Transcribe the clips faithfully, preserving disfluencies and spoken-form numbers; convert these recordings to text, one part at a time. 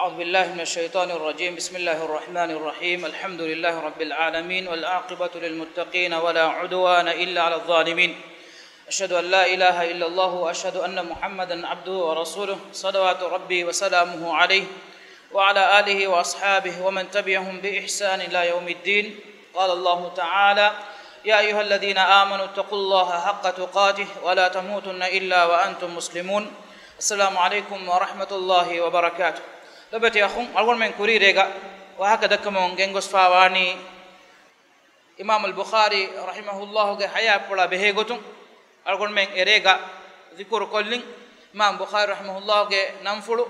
أعوذ بالله من الشيطان الرجيم. بسم الله الرحمن الرحيم. الحمد لله رب العالمين، والعاقبة للمتقين، ولا عدوان إلا على الظالمين. أشهد أن لا إله إلا الله، وأشهد أن محمدا عبده ورسوله، صلوات ربي وسلامه عليه، وعلى آله وأصحابه ومن تبعهم بإحسان إلى يوم الدين. قال الله تعالى: يا أيها الذين آمنوا اتقوا الله حق تقاته ولا تموتن إلا وأنتم مسلمون. السلام عليكم ورحمة الله وبركاته. ލޮބުވެތި އަޚުން، އަޅުގަނޑުމެން ކުރީ ރޭގަ ވާހަކަ ދައްކަމުން ގެންގޮސްފާވާނީ، އިމާމުލް ބުޚާރީ ރަޙިމަހުﷲގެ ޙަޔާތްޕުޅާ ބެހޭގޮތުން އަޅުގަނޑުމެން އެރޭގަ ޒިކުރު ކޮށްލިން. އިމާމް ބުޚާރީ ރަޙިމަހުﷲގެ ނަންފުޅު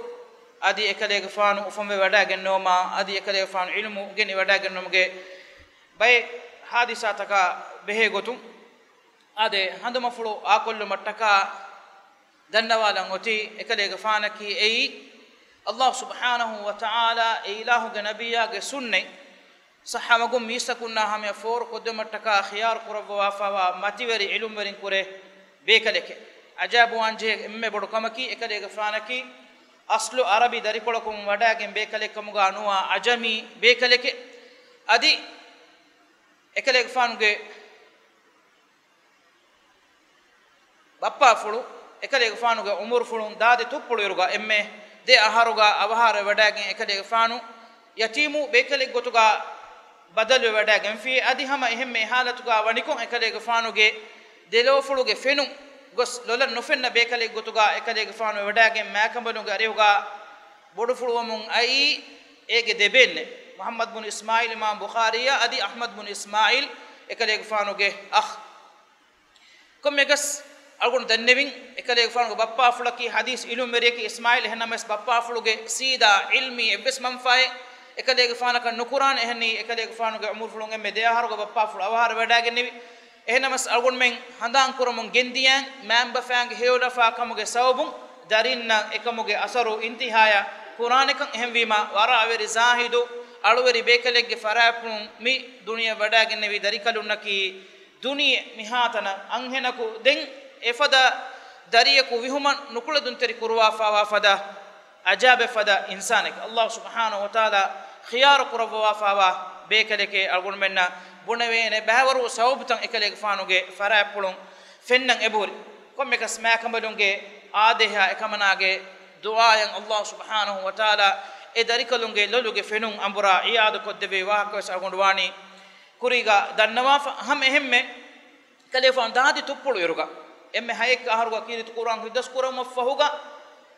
އަދި އެކަލޭގެފާނު އުފަންވެވަޑައިގެންނެވުމާ އަދި އެކަލޭގެފާނު ޢިލްމު އުނގެނިވަޑައިގެންނެވުމުގެ ބައެއް ޙާދިސާތަކާ ބެހޭގޮތުން އާދެ، ހަނދުމަފުޅު އާކޮށްލުމަށްޓަކާ ދަންނަވާލަން އޮތީ އެކަލޭގެފާނަކީ އެއީ، ﷲ ސުބްޙާނަހޫ ވަތަޢާލާ އެ އިލާހުގެ ނަބިއްޔާގެ ސުންނަތް ޞައްޙަ މަގުން މީސްތަކުންނާ ހަމަޔަށް ފޯރުކޮށްދެވުމަށްޓަކާ ޚިޔާރު ކުރައްވަވާފާވާ މަތިވެރި ޢިލްމުވެރިން ކުރެ ބޭކަލެކެ. އަޖައިބުވާންޖެހޭ އެންމެ ބޮޑު ކަމަކީ، އެކަލޭގެފާނަކީ އަސްލު ޢަރަބި ދަރިކޮޅަކުން ވަޑައިގެން ބޭކަލެއްކަމުގާ ނުވާ ޢަޖަމީ ބޭކަލެކެ. އަދި އެކަލޭގެފާނުގެ ބައްޕާފުޅު، އެކަލޭގެފާނުގެ ޢުމުރުފުޅުން ދާދި ތުއްޕުޅު އިރުގަ އެންމެ ދެ އަހަރުގަ އަވަހާރަވެވަޑައިގެން އެކަލޭގެފާނު ޔަތީމު ބޭކަލެއްގޮތުގަ ބަދަލުވެވަޑައިގެންފި. އަދި ހަމަ އެހެންމެ ހާލަތުގަ ވަނިކޮށް އެކަލޭގެފާނުގެ ދެލޯފުޅުގެ ފެނުން ގޮސް ލޮލަށް ނުފެންނަ ބޭކަލެއްގޮތުގަ އެކަލޭގެފާނު ވެވަޑައިގެން މާކަނބަލުންގެ އަރިހުގަ ބޮޑުފުޅުވަމުން އައީ އޭގެ ދެބޭންނެއް، މުޙައްމަދު ބުނު އިސްމާޢީލް އިމާމް ބުޚާރީއާ އަދި އަޙްމަދު ބުނު އިސްމާޢީލް އެކަލޭގެފާނުގެ އަޚް. ކޮންމެއަކަސް އަޅުގަނޑު ދެންނެވިން، އެކަލޭގެފާނުގެ ބައްޕާފުޅަކީ ޙަދީޘް ޢިލްމުވެރިޔަކީ އިސްމާޢީލް. އެހެންނަމަވެސް ބައްޕާފުޅުގެ ސީދާ ޢިލްމީ އެއްވެސް މަންފާއެއް އެކަލޭގެފާނަކަށް ނުކުރާނެ. އެހެނީ އެކަލޭގެފާނުގެ ޢުމުރުފުޅުން އެންމެ ދެ އަހަރުގަ ބައްޕާފުޅު އަވަހާރަވެވަޑައިގެންނެވި. އެހެންނަމަވެސް އަޅުގަނޑުމެން ހަނދާން ކުރަމުން ގެންދިޔައިން، މައިންބަފައިންގެ ހެޔޮލަފާ ކަމުގެ ސަބަބުން ދަރިންނަށް އެކަމުގެ އަސަރު އިންތިހާޔަށް ކުރާނެކަން. އެހެންވީމާ، ވަރަށް ވެރި ޒާހިދު، އަޅުވެރި ބޭކަލެއްގެ ފަރާތްޕުޅުން މި ދުނިޔެ ވަޑައިގެންނެވި ދަރިކަލުންނަކީ، ދުނިޔެ މިހާތަނަށް އަންހެނަކު ދެން އެފަދަ ދަރިޔަކު ވިހުމަށް ނުކުޅެދުންތެރި ކުރުވާފާވާ ފަދަ އަޖާބެއް ފަދަ އިންސާނެކެ. ﷲ ސުބްޙާނަހޫ ވަތަޢާލާ ޚިޔާރު ކުރައްވަވާފާވާ ބޭކަލެކޭ. އަޅުގަނޑުމެންނަށް ބުނެވޭނެ ބައިވަރު ސަބަބުތައް އެކަލޭގެފާނުގެ ފަރާތްޕުޅުން ފެންނަން އެބަހުރި. ކޮންމެއަކަސް މާކަނބަލުންގެ އާދޭހާ އެކަމަނާގެ ދުޢާއަށް ﷲ ސުބްޙާނަހޫ ވަތަޢާލާ އެ ދަރިކަލުންގެ ލޮލުގެ ފެނުން އަނބުރާ އިޢާދަކޮށްދެއްވި ވާހަކަވެސް އަޅުގަނޑު ވާނީ ކުރީގަ ދަންނަވާފަ. ހަމަ އެހެންމެ ކަލޭފާނު ދާދި ތުއްޕުޅު އިރުގަ އެންމެ ހައެއް އަހަރުގަ ކީރިތި ޤުރުއާން ހިއްދަސް ކުރައްވުމަށްފަހުގަ،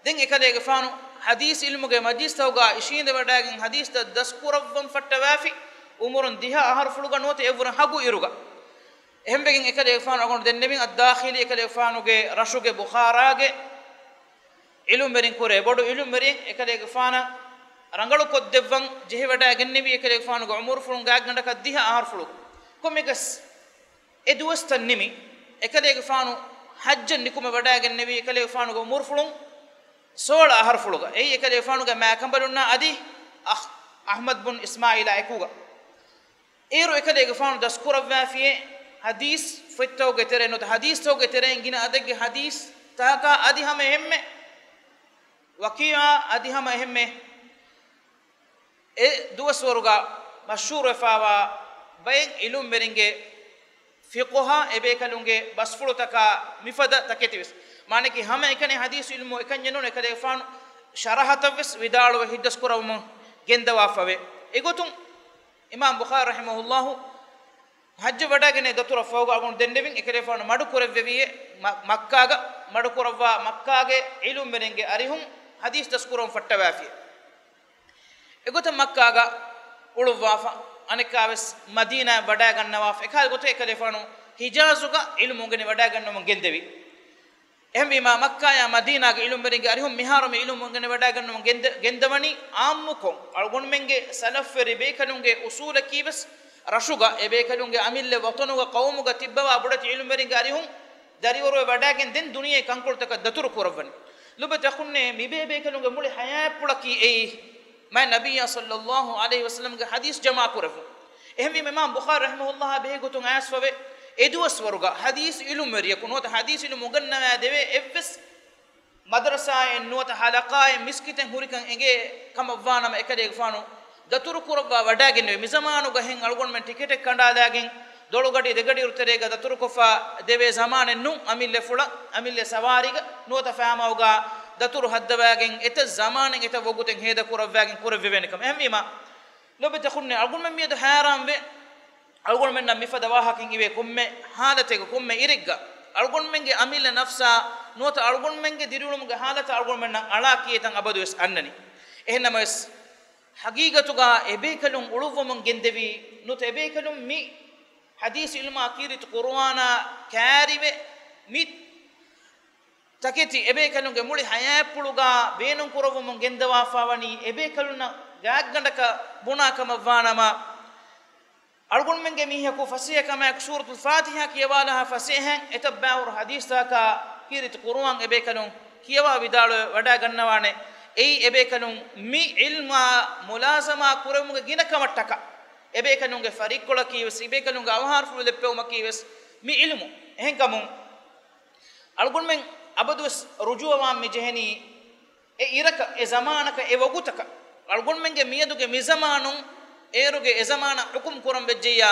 ދެން އެކަލޭގެފާނު ޙަދީޘް ޢިލްމުގެ މަޖިލިސްތަކުގަ އިށީނދެވަޑައިގެން ޙަދީޘްތައް ދަސްކުރައްވަން ފައްޓަވާފި، އުމުރުން ދިހަ އަހަރުފުޅުގަ ނުވަތަ އެއްވުރެން ހަގު އިރުގަ. އެހެންވެގެން އެކަލޭގެފާނު އަޅުގަނޑު ދެންނެވިން އައްދާޚިލީ އެކަލޭގެފާނުގެ ރަށުގެ ބުޚާރާގެ ޢިލްމުވެރިން ކުރެ ބޮޑު ޢިލްމުވެރިން އެކަލޭގެފާނަށް ރަނގަޅު ކޮށްދެއްވަން ޖެހިވަޑައިގެންނެވި އެކަލޭގެފާނުގެ ޢުމުރުފުޅުން ގާތްގަނޑަކަށް ދިހަ އަހަރުފުޅު. ކޮންމެއަކަސް އެ ދުވަސްތައް ނިމި، އެކަލޭގެފާނު ޙައްޖަށް ނިކުމެވަޑައިގެންނެވީ އެކަލޭގެފާނުގެ ޢުމުރުފުޅުން ސޯޅަ އަހަރުފުޅުގަ. އެއީ އެކަލޭގެފާނުގެ މާކަނބަލުންނާ އަދި އަޚް އަޙްމަދު ބުން އިސްމާޢީލާ އެކުގަ. އޭރު އެކަލޭގެފާނު ދަސްކުރައްވާފިޔޭ ޙަދީޘް ފޮތްތަކުގެ ތެރެއިން ނުވަތަ ޙަދީޘްތަކުގެ ތެރެއިން ގިނަ އަދަދެއްގެ ޙަދީޘް ތަކަކާ އަދި ހަމަ އެހެންމެ ވަޤީޢާ އަދި ހަމަ އެހެންމެ އެ ދުވަސްވަރުގަ މަޝްހޫރުވެފާވާ ބައެއް ޢިލްމުވެރިންގެ ފިޤުހާ އެބޭކަލުންގެ ބަސްފުޅުތަކާ މިފަދަ ތަކެތިވެސް. މާނައަކީ ހަމައެކަނި ޙަދީޘް ޢިލްމު އެކަންޏެއް ނޫން، އެކަލޭގެފާނު ޝަރަޙަތައްވެސް ވިދާޅުވެ ހިއްދަސްކުރައްވަމުން ގެންދަވާފަވޭ. އެގޮތުން އިމާމް ބުޚާރީ ރަޙިމަހުﷲ ޙައްޖަށް ވަޑައިގެންނެވި ދަތުރަށް ފަހުގަ އަޅުގަނޑު ދެންނެވިން އެކަލޭގެފާނު މަޑުކުރެއްވެވިއޭ، މަ-، މައްކާގަ މަޑުކުރައްވާ މައްކާގެ ޢިލްމުވެރިންގެ އަރިހުން ޙަދީޘް ދަސްކުރަން ފައްޓަވާފިޔޭ. އެގޮތަށް މައްކާގަ އުޅުއްވާފަ، އަނެއްކާވެސް މަދީނާއަށް ވަޑައިގަންނަވާފަ. އެކަހަލަ ގޮތަށް އެކަލޭގެފާނު ޙިޖާޒުގަ ޢިލްމު އުނގެނި ވަޑައިގަންނަވަމުން ގެންދެވި. އެހެންވީމާ، މައްކާޔާ މަދީނާގެ ޢިލްމުވެރިންގެ އަރިހުން މިހާރު މި ޢިލްމު އުނގެނި ވަޑައިގަންނަވަމުން ގެންދެ-، ގެންދަވަނީ ޢާއްމުކޮށް، އަޅުގަނޑުމެންގެ ސަލަފްވެރި ބޭކަލުންގެ އުޞޫލަކީވެސް ރަށުގަ، އެބޭކަލުންގެ އަމިއްލަ ވަޠަނުގަ، ޤައުމުގަ ތިއްބަވާ ބޮޑެތި ޢިލްމުވެރިންގެ އަރިހުން ދަރިވަރުވެ ވަޑައިގެން ދެން ދުނިޔެ ކަންކޮޅުތަކަށް ދަތުރު ކުރައްވަނީ. ލޮބުވެތި އަޚުންނޭ، މިބޭބޭކަލުންގެ މުޅި ޙަޔާތްޕުޅަކީ އެއީ، މާތް ނަބިއްޔާ ޞައްލައްލާހު ޢަލައިހި ވަސައްލަމްގެ ޙަދީޘް ޖަމާކުރެއްވުން. އެހެންވީމަ، އިމާމް ބުޚާރީ ރަޙިމަހުﷲ ބެހޭގޮތުން އައިސްފަވޭ، އެދުވަސްވަރުގަ ޙަދީޘް ޢިލްމުވެރިޔަކު ނުވަތަ ޙަދީޘް ޢިލްމު އުނގަންނަވާދެވޭ އެއްވެސް މަދަރަސާއެއް ނުވަތަ ހަލަޤާއެއް މިސްކިތެއް ހުރިކަން އެނގޭ ކަމަށްވާނަމަ އެކަލޭގެފާނު ދަތުރު ކުރައްވާ ވަޑައިގެންނެވި. މިޒަމާނުގަ ހެން އަޅުގަނޑުމެން ޓިކެޓެއް ކަނޑާލާގެން ދޮޅުގަޑި ދެގަޑިއިރު ތެރޭގަ ދަތުރުކޮށްފަ ދެވޭ ޒަމާނެއް ނޫން. އަމިއްލަ ފުޅަށް، އަމިއްލަ ސަވާރީގަ ނުވަތަ ފާމްހައުގަ ދަތުރު ހައްދަވާގެން އެތައް ޒަމާނެއް އެތައް ވަގުތެއް ހޭދަ ކުރައްވާގެން ކުރެއްވެވޭނެ ކަމެއް. އެހެންވީމަ ލޯބިތަކުންނޭ އަޅުގަނޑުމެން މިއަދު ހައިރާންވޭ. އަޅުގަނޑުމެންނަށް މިފަދަ ވާހަކައިން އިވޭ ކޮންމެ ހާލަތެއްގަ ކޮންމެ އިރެއްގަ އަޅުގަނޑުމެންގެ އަމިއްލަ ނަފްސާ ނުވަތަ އަޅުގަނޑުމެންގެ ދިރިއުޅުމުގެ ހާލަތަށް އަޅުގަނޑުމެންނަށް އަޅާ ކީއްތަން އަބަދުވެސް އަންނަނީ. އެހެންނަމަވެސް، ހަގީގަތުގަ އެބޭކަލުން އުޅުއްވަމުން ގެންދެވީ ނުވަތަ އެބޭކަލުން މި ޙަދީޘް ޢިލްމާ ކީރިތި ޤުރުއާނާ ކައިރިވެ މި ތަކެތި އެބޭކަލުންގެ މުޅި ޙަޔާތްޕުޅުގަ ބޭނުންކުރައްވަމުން ގެންދަވާފަވަނީ އެބޭކަލުންނަށް ގާތްގަނޑަކަށް ބުނާ ކަމަށްވާނަމަ، އަޅުގަނޑުމެންގެ މީހަކު ފަސޭހަކަމާއެކު ސޫރަތުލް ފާތިޙާ ކިޔަވާލާހާ ފަސޭހައިން އެތައް ބައިވަރު ޙަދީޘްތަކާ ކީރިތި ޤުރުއާން އެބޭކަލުން ކިޔަވާ ވިދާޅުވެ ވަޑައިގަންނަވާނެ. އެއީ އެބޭކަލުން މި ޢިލްމާ މުލާޒަމާ ކުރެވުމުގެ ގިނަ ކަމަށްޓަކާ، އެބޭކަލުންގެ ފަރިއްކޮޅަކީވެސް، އެބޭކަލުންގެ އަވަހާރަފުޅު ލެއްޕެވުމަކީވެސް މި ޢިލްމު. އެހެންކަމުން، އަޅުގަނޑުމެން އަބަދުވެސް ރުޖޫޢަވާން މި ޖެހެނީ، އެ އިރަކަށް، އެ ޒަމާނަކަށް، އެ ވަގުތަކަށް، އަޅުގަނޑުމެންގެ މިއަދުގެ މިޒަމާނުން އޭރުގެ އެ ޒަމާނަށް ޙުކުމް ކުރަން ވެއްޖެއްޔާ،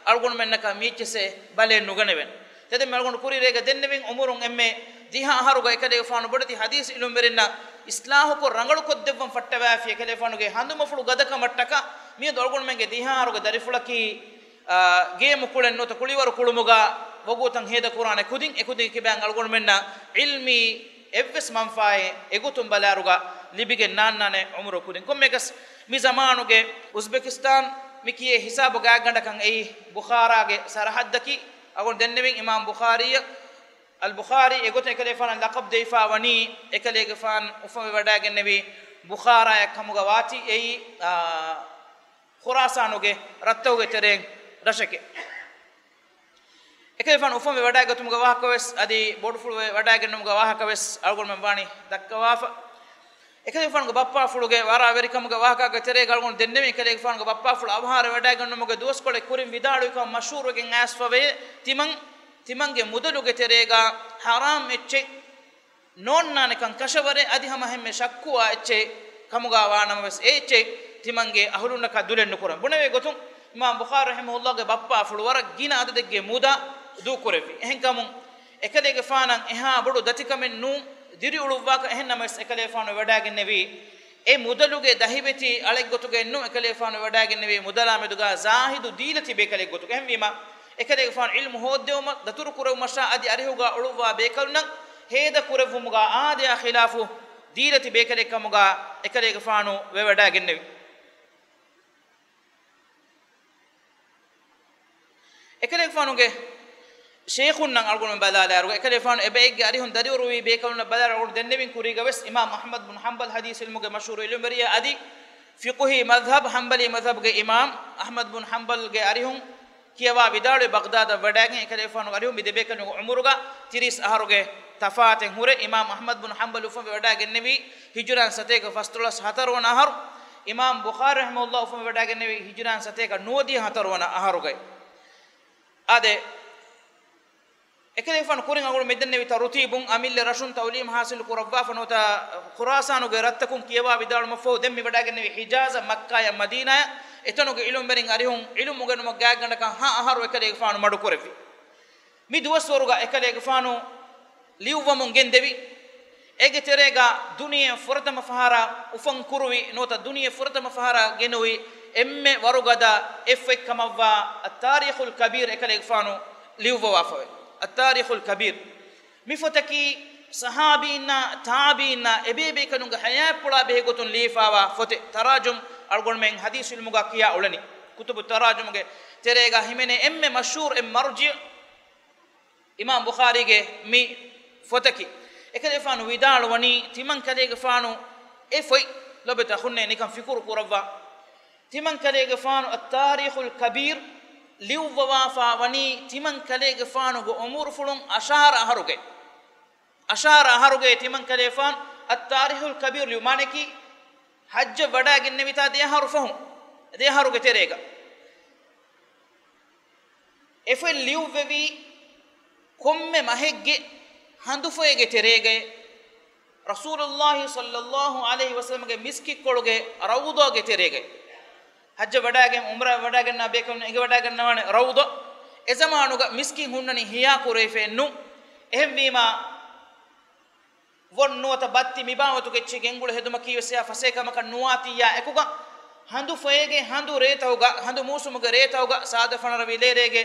އަޅުގަނޑުމެންނަކަށް މީއްޗެސް ބަލައެއް ނުގަނެވެން. ތެދެންމެ އަޅުގަނޑު ކުރީ ރޭގަ ދެންނެވިން އުމުރުން އެންމެ ދިހަ އަހަރުގަ އެކަލޭގެފާނު ބޮޑެތި ޙަދީޘް ޢިލްމުވެރިންނަށް އިޞްލާޙުކޮށް ރަނގަޅުކޮށްދެއްވަން ފައްޓަވައިފި އެކަލޭގެފާނުގެ ހަނދުމަފުޅު ގަދަކަމަށްޓަކާ، މިއަދު އަޅުގަނޑުމެންގެ ދިހަ އަހަރުގެ ދަރިފުޅަކީ، އާ، ގޭމު ކުޅެން ނުވަތަ ކުޅިވަރު ކުޅުމުގަ ވަގުތަށް ހޭދަ ކުރާނެ ކުދިން، އެކުދިންގެ ކިބައިން އަޅުގަނޑުމެންނަށް ޢިލްމީ އެއްވެސް މަންފާއެއް އެގޮތުން ބަލާއިރުގަ ލިބިގެން ނާންނާނެ ޢުމުރު ކުދިން. ކޮންމެއަކަސް މި ޒަމާނުގެ އުޒްބެކިސްތާން މި ކިޔޭ ހިސާބު ގާތްގަނޑަކަށް އެއީ ބުޚާރާގެ ސަރަޙައްދަކީ، އަޅުގަނޑު ދެންނެވިން އިމާމް ބުޚާރީއަށް، އަލް ބުޚާރީ އެގޮތަށް އެކަލޭގެފާނަށް ލަޤަބް ދެވިފާ ވަނީ، އެކަލޭގެފާނު އުފަންވެވަޑައިގެންނެވީ ބުޚާރާއަށް ކަމުގަ ވާތީ، އެއީ، އާ، ޚުރާސާނުގެ ރަށްތަކުގެ ތެރެއިން ރަށެކޭ. އެކަލޭގެފާނު އުފަންވެ ވަޑައިގަތުމުގެ ވާހަކަވެސް އަދި ބޮޑުފުޅުވެ ވަޑައިގެންނުމުގެ ވާހަކަވެސް އަޅުގަނޑުމެން ވާނީ ދައްކަވާފަ. އެކަލޭގެފާނުގެ ބައްޕާފުޅުގެ ވަރަށް ވެރިކަމުގެ ވާހަކައިގެ ތެރޭގަ އަޅުގަނޑު ދެންނެވި އެކަލޭގެފާނުގެ ބައްޕާފުޅު އަވަހާރަވެވަޑައިގަންނުމުގެ ދުވަސްކޮޅެއް ކުރިން ވިދާޅުވިކަމަށް މަޝްހޫރުވެގެން އައިސްފަވޭ، ތިމަން، ތިމަންގެ މުދަލުގެ ތެރޭގަ ޙަރާމް އެއްޗެއް ނޯންނާނެކަން ކަށަވަރެއް އަދި ހަމަ ހެންމެ ޝައްކުވާ އެއްޗެއް ކަމުގަ ވާނަމަވެސް، އެ އެއްޗެއް ތިމަންގެ އަހުލުންނަކަށް ދުލެއް ނުކުރަން. ބުނެވޭ ގޮތުން، އިމާމް ބުޚާރީ ރަޙިމަހުﷲގެ ބައްޕާފުޅު ވަރަށް ގިނަ އަދަދެއްގެ މުދާ ދޫކުރެއްވި. އެހެންކަމުން، އެކަލޭގެފާނަށް އެހާ ބޮޑު ދަތިކަމެއް ނޫން ދިރިއުޅުއްވާކަށް. އެހެންނަމަވެސް، އެކަލޭގެފާނު ވަޑައިގެންނެވީ، އެ މުދަލުގެ ދަހިވެތި އަޅެއްގޮތުގައެއް ނޫން، އެކަލޭގެފާނު ވަޑައިގެންނެވީ މުދަލާ މެދުގަ ޒާހިދު ދީލަތި ބޭކަލެއްގޮތުގަ. އެހެންވީމަ، އެކަލޭގެފާނު ޢިލްމު ހޯއްދެވުމަށް، ދަތުރު ކުރެވުމަށާ އަދި އަރިހުގަ އުޅުއްވާ ބޭކަލުންނަށް ހޭދަ ކުރެއްވުމުގަ އާދަޔާ ޚިލާފު ދީލަތި ބޭކަލެއް ކަމުގަ އެކަލޭގެފާނު ވެވަޑައިގެންނެވި. އެކަލޭގެފާނުގެ ޝޭޚުންނަށް އަޅުގަނޑު ބަލާލާއިރުގަ، އެކަލޭގެފާނު އެބައެއްގެ އަރިހުން ދަރިވަރުވީ ބޭކަލުންނަށް ބަލާލާ އަޅުގަނޑު ދެންނެވިން ކުރީގަވެސް، އިމާމް އަޙްމަދު ބުން ޙަންބަލް ޙަދީޘް ޢިލްމުވެރިޔާ އަދި ފިޤުހީ މަޛްހަބް، ޙަންބަލީ މަޛްހަބްގެ އިމާމް އަޙްމަދު ބުން ޙަންބަލްގެ އަރިހުން ކިޔަވާ ވިދާޅުވި، ބަޣްދާދަށް ވަޑައިގެން އެކަލޭގެފާނުގެ އަރިހުން މި ދެބޭކަލުންގެ ޢުމުރުގަ ތިރީސް އަހަރުގެ ތަފާތެއް ހުރޭ. އިމާމް އަޙްމަދު ބުން ޙަންބަލް އުފަންވެ ވަޑައިގެންނެވީ ހިޖުރާން ސަތޭކަ ފަސްދޮޅަސް ހަތަރުވަނަ އަހަރު. އިމާމް ބުޚާރީ ރަޙިމަހުﷲ އުފަންވެ ވަޑައިގެންނެވީ ހިޖުރާން ސަތޭކަ ނުވަދިހަ ހަތަރުވަނަ އަހަރުގައި. އާދެ، އެކަލޭގެފާނު ކުރިން އަޅުގަނޑު މިދެންނެވި ތަރުތީބުން އަމިއްލަ ރަށުން ތަޢުލީމް ޙާޞިލު ކުރައްވާފަ ނުވަތަ ޚުރާސާނުގެ ރަށްތަކުން ކިޔަވާ ވިދާޅުމަށްފަހު ދެން މި ވަޑައިގެންނެވި ޙިޖާޒަށް މައްކާޔަށް މަދީނާޔަށް އެތަނުގެ ޢިލްމުވެރިން އަރިހުން ޢިލްމު އުނގެނުމަށް ގާތްގަނޑަކަށް ހަ އަހަރު އެކަލޭގެފާނު މަޑުކުރެއްވި. މި ދުވަސްވަރުގަ އެކަލޭގެފާނު ލިޔުއްވަމުން ގެންދެވި. އޭގެ ތެރޭގަ ދުނިޔެ ފުރަތަމަ ފަހަރަށް އުފަން ކުރުވި ނުވަތަ ދުނިޔެ ފުރަތަމަ ފަހަރަށް ގެނުވި އެންމެ ވަރުގަދަ އެއް ފޮތް ކަމަށްވާ އައްތާރީޚުލް ކަބީރު އެކަލޭގެފާނު ލިޔުއްވަވާފަވޭ. އައްތާރީޚުލް ކަބީރު މި ފޮތަކީ ޞަޙާބީންނާ، ތާބިޢީންނާ، އެބޭބޭކަލުންގެ ޙަޔާތްޕުޅާ ބެހޭގޮތުން ލިޔެފާވާ ފޮތެއް. ތަރާޖުމް އަޅުގަނޑުމެން ޙަދީޘް ޢިލްމުގަ ކިޔާ އުޅެނީ. ކުތުބު ތަރާޖުމުގެ ތެރޭގަ ހިމެނޭ އެންމެ މަޝްހޫރު، އެންމެ މަރްޖިޢު އިމާމް ބުޚާރީގެ މި ފޮތަކީ. އެކަލޭގެފާނު ވިދާޅުވަނީ، ތިމަން ކަލޭގެފާނު އެ ފޮތް، ލޮބުވެތި އަޚުންނޭ، ނިކަން ފިކުރު ކުރައްވާ. ތިމަން ކަލޭގެފާނު އައްތާރީޚުލް ކަބީރު ލިޔުއްވަވާފާ ވަނީ، ތިމަން ކަލޭގެފާނުގެ ޢުމުރުފުޅުން އަށާރަ އަހަރުގައި. އަށާރަ އަހަރުގައި ތިމަން ކަލޭގެފާނު އައްތާރީޚުލް ކަބީރު ލިޔު، މާނައަކީ ޙައްޖަށް ވަޑައިގެންނެވިތާ ދެ އަހަރު ފަހުން، ދެ އަހަރުގެ ތެރޭގަ. އެ ފޮތް ލިޔުއްވެވީ ކޮންމެ މަހެއްގެ ހަނދުފޮއެއްގެ ތެރޭގައި. ރަސޫލުﷲ ޞައްލަﷲ ޢަލައިހި ވަސައްލަމަގެ މިސްކިތްކޮޅުގެ ރައުޟާގެ ތެރޭގައި، ޙައްޖަށް ވަޑައިގެން ޢުމްރާ ވަޑައިގަންނަ ބޭކަލުން އެނގިވަޑައިގަންނަވާނެ ރައުޟާ. އެ ޒަމާނުގަ މިސްކިތް ހުންނަނީ ހިޔާ ކުރެވިފައެއްނު. އެހެންވީމާ، ވޮން ނުވަތަ ބައްތި މި ބާވަތުގެ އެއްޗެއް ގެންގުޅޭ ހެދުމަކީވެސް އެއާ ފަސޭހަކަމަކަށް ނުވާތީއާ އެކުގަ، ހަނދު ފޮއެގެ ހަނދު ރޭތަހުގަ، ހަނދު މޫސުމުގެ ރޭތަހުގަ، ސާދަ ފަނަރަ ވިލޭރޭގެ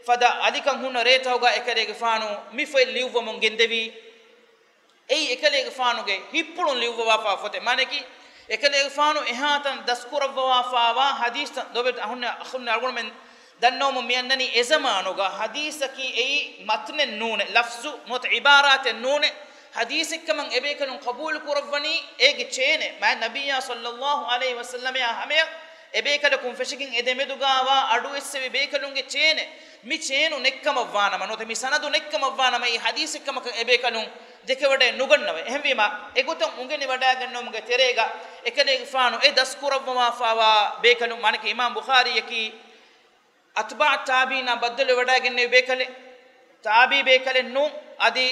ފަދަ އަލިކަން ހުންނަ ރޭތަހުގަ އެކަލޭގެފާނު މި ފޮތް ލިޔުއްވަމުން ގެންދެވީ. އެއީ އެކަލޭގެފާނުގެ ހިތްޕުޅުން ލިޔުއްވަވާފާ ފޮތެއް. މާނައަކީ، އެކަލޭގެފާނު އެހާތަން ދަސްކުރައްވަވާފާވާ ޙަދީޘްތައް ދޮވެ އަހުންނެ އަޚުންނެ އަޅުގަނޑުމެން ދަންނަވަމުން މިއަންނަނީ އެ ޒަމާނުގަ ޙަދީޘަކީ އެއީ މަތްނެއް ނޫނެ، ލަފްޒު ނުވަތަ ޢިބާރާތެއް ނޫނެ، ޙަދީޘެއްކަމަށް އެބޭކަލުން ޤަބޫލު ކުރައްވަނީ އޭގެ ޗޭނެއް. މާތް ނަބިއްޔާ ޞައްލަﷲ ޢަލައިހި ވަސައްލަމައާ ހަމަޔަށް އެބޭކަލަކުން ފެށިގެން އެ ދެމެދުގާވާ އަޑުއެއްސެވި ބޭކަލުންގެ ޗޭނެއް. މި ޗޭނު ނެއްކަމަށްވާނަމަ ނުވަތަ މި ސަނަދު ނެއްކަމަށްވާނަމަ އެއީ ޙަދީޘެއްކަމަކަށް އެބޭކަލުން ދެކެވަޑައެއް ނުގަންނަވަ. އެހެންވީމާ، އެގޮތަށް އުނގެނިވަޑައިގަންނަވުމުގެ ތެރޭގަ އެކަލޭގެފާނު އެ ދަސްކުރައްވަވާފާވާ ބޭކަލުން، މާނައަކީ އިމާމް ބުޚާރީއަކީ އަތްބާޢު ތާބިޢީނާ ބައްދަލުވެވަޑައިގެންނެވި ބޭކަލެއް. ތާބިޢީ ބޭކަލެއް ނޫން، އަދި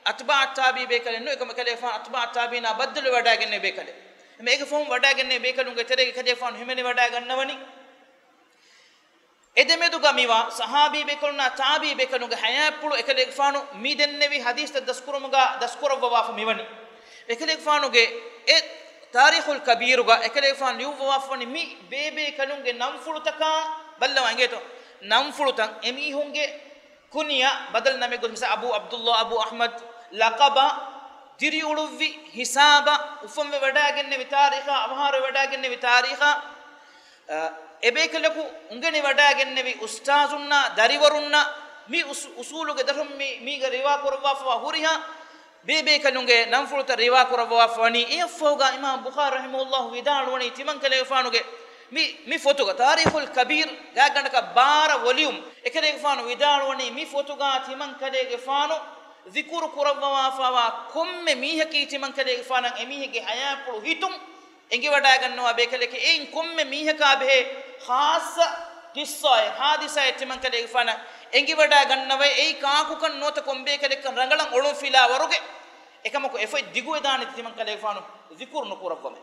އަތްބާޢު ތާބިޢީ ބޭކަލެއް ނޫން، އެކަމަކު އެކަލޭގެފާނު އަތްބާޢު ތާބިޢީނާ ބައްދަލުވެވަޑައިގެންނެވި ބޭކަލެއް. އެމަ އޭގެ ފަހުން ވަޑައިގެންނެވި ބޭކަލުންގެ ތެރޭގަ އެކަލޭގެފާނު ހިމެނިވަޑައިގަންނަވަނީ. އެދެމެދުގަ މިވާ ޞަޙާބީ ބޭކަލުންނާ ތާބިޢީ ބޭކަލުންގެ ޙަޔާތްޕުޅު އެކަލޭގެފާނު މި ދެންނެވި ޙަދީޘްތައް ދަސްކުރުމުގަ ދަސްކުރައްވަވާފަ މިވަނީ. އެކަލޭގެފާނުގެ އެ ތާރީޚުލް ކަބީރުގަ އެކަލޭގެފާނު ލިޔުއްވަވާފަވަނީ މި ބޭބޭކަލުންގެ ނަންފުޅުތަކާ ބައްލަވާ އިނގޭތޯ. ނަންފުޅުތައް އެމީހުންގެ ކުނިޔާ ބަދަލު ނަމެއް ގޮތުން، މިސާ އަބޫ ޢަބްދުﷲ، އަބޫ އަޙްމަދު، ލަޤަބާ، ދިރިއުޅުއްވި ހިސާބާ، އުފަންވެ ވަޑައިގެންނެވި ތާރީޚާ، އަވަހާރަވެ ވަޑައިގެންނެވި ތާރީޚާ، އަ، އެބޭކަލަކު އުނގެނި ވަޑައިގެންނެވި އުސްތާޒުންނާ ދަރިވަރުންނާ މި އުސް-، އުސޫލުގެ ދަށުން މި، މީގަ ރިވާ ކުރައްވާފަވާ ހުރިހާ ބޭބޭކަލުންގެ ނަންފުޅުތައް ރިވާ ކުރައްވަވާފަވަނީ. އެއަށްފަހުގަ އިމާމް ބުޚާރީ ރަޙިމަހުﷲ ވިދާޅުވަނީ ތިމަންކަލޭގެފާނުގެ މި، މި ފޮތުގަ ތާރީޚުލް ކަބީރު ގާތްގަނޑަކަށް ބާރަ ވޮލިއުމް. އެކަލޭގެފާނު ވިދާޅުވަނީ މި ފޮތުގަ ތިމަންކަލޭގެފާނު ޛިކުރު ކުރައްވަވާފަވާ ކޮންމެ މީހަކީ ތިމަންކަލޭގެފާނަށް އެމީހެއްގެ ޙަޔާތްޕުޅު ހިތުން އެނގިވަޑައިގަންނަވާ ބޭކަލެކޭ. އެއިން ކޮންމެ މީހަކާ ބެހޭ ޚާއްޞަ ޤިއްޞާއެއް، ޙާދިސާއެއް ތިމަންކަލޭގެފާނަށް އެނގިވަޑައިގަންނަވައި، އެއީ ކާކުކަން ނުވަތަ ކޮންބޭކަލެއްކަން ރަނގަޅަށް އޮޅުންފިލާވަރުގެ. އެކަމަކު އެފޮތް ދިގުވެދާނެތީ ތިމަންކަލޭގެފާނު ޛިކުރު ނުކުރައްވަމޭ.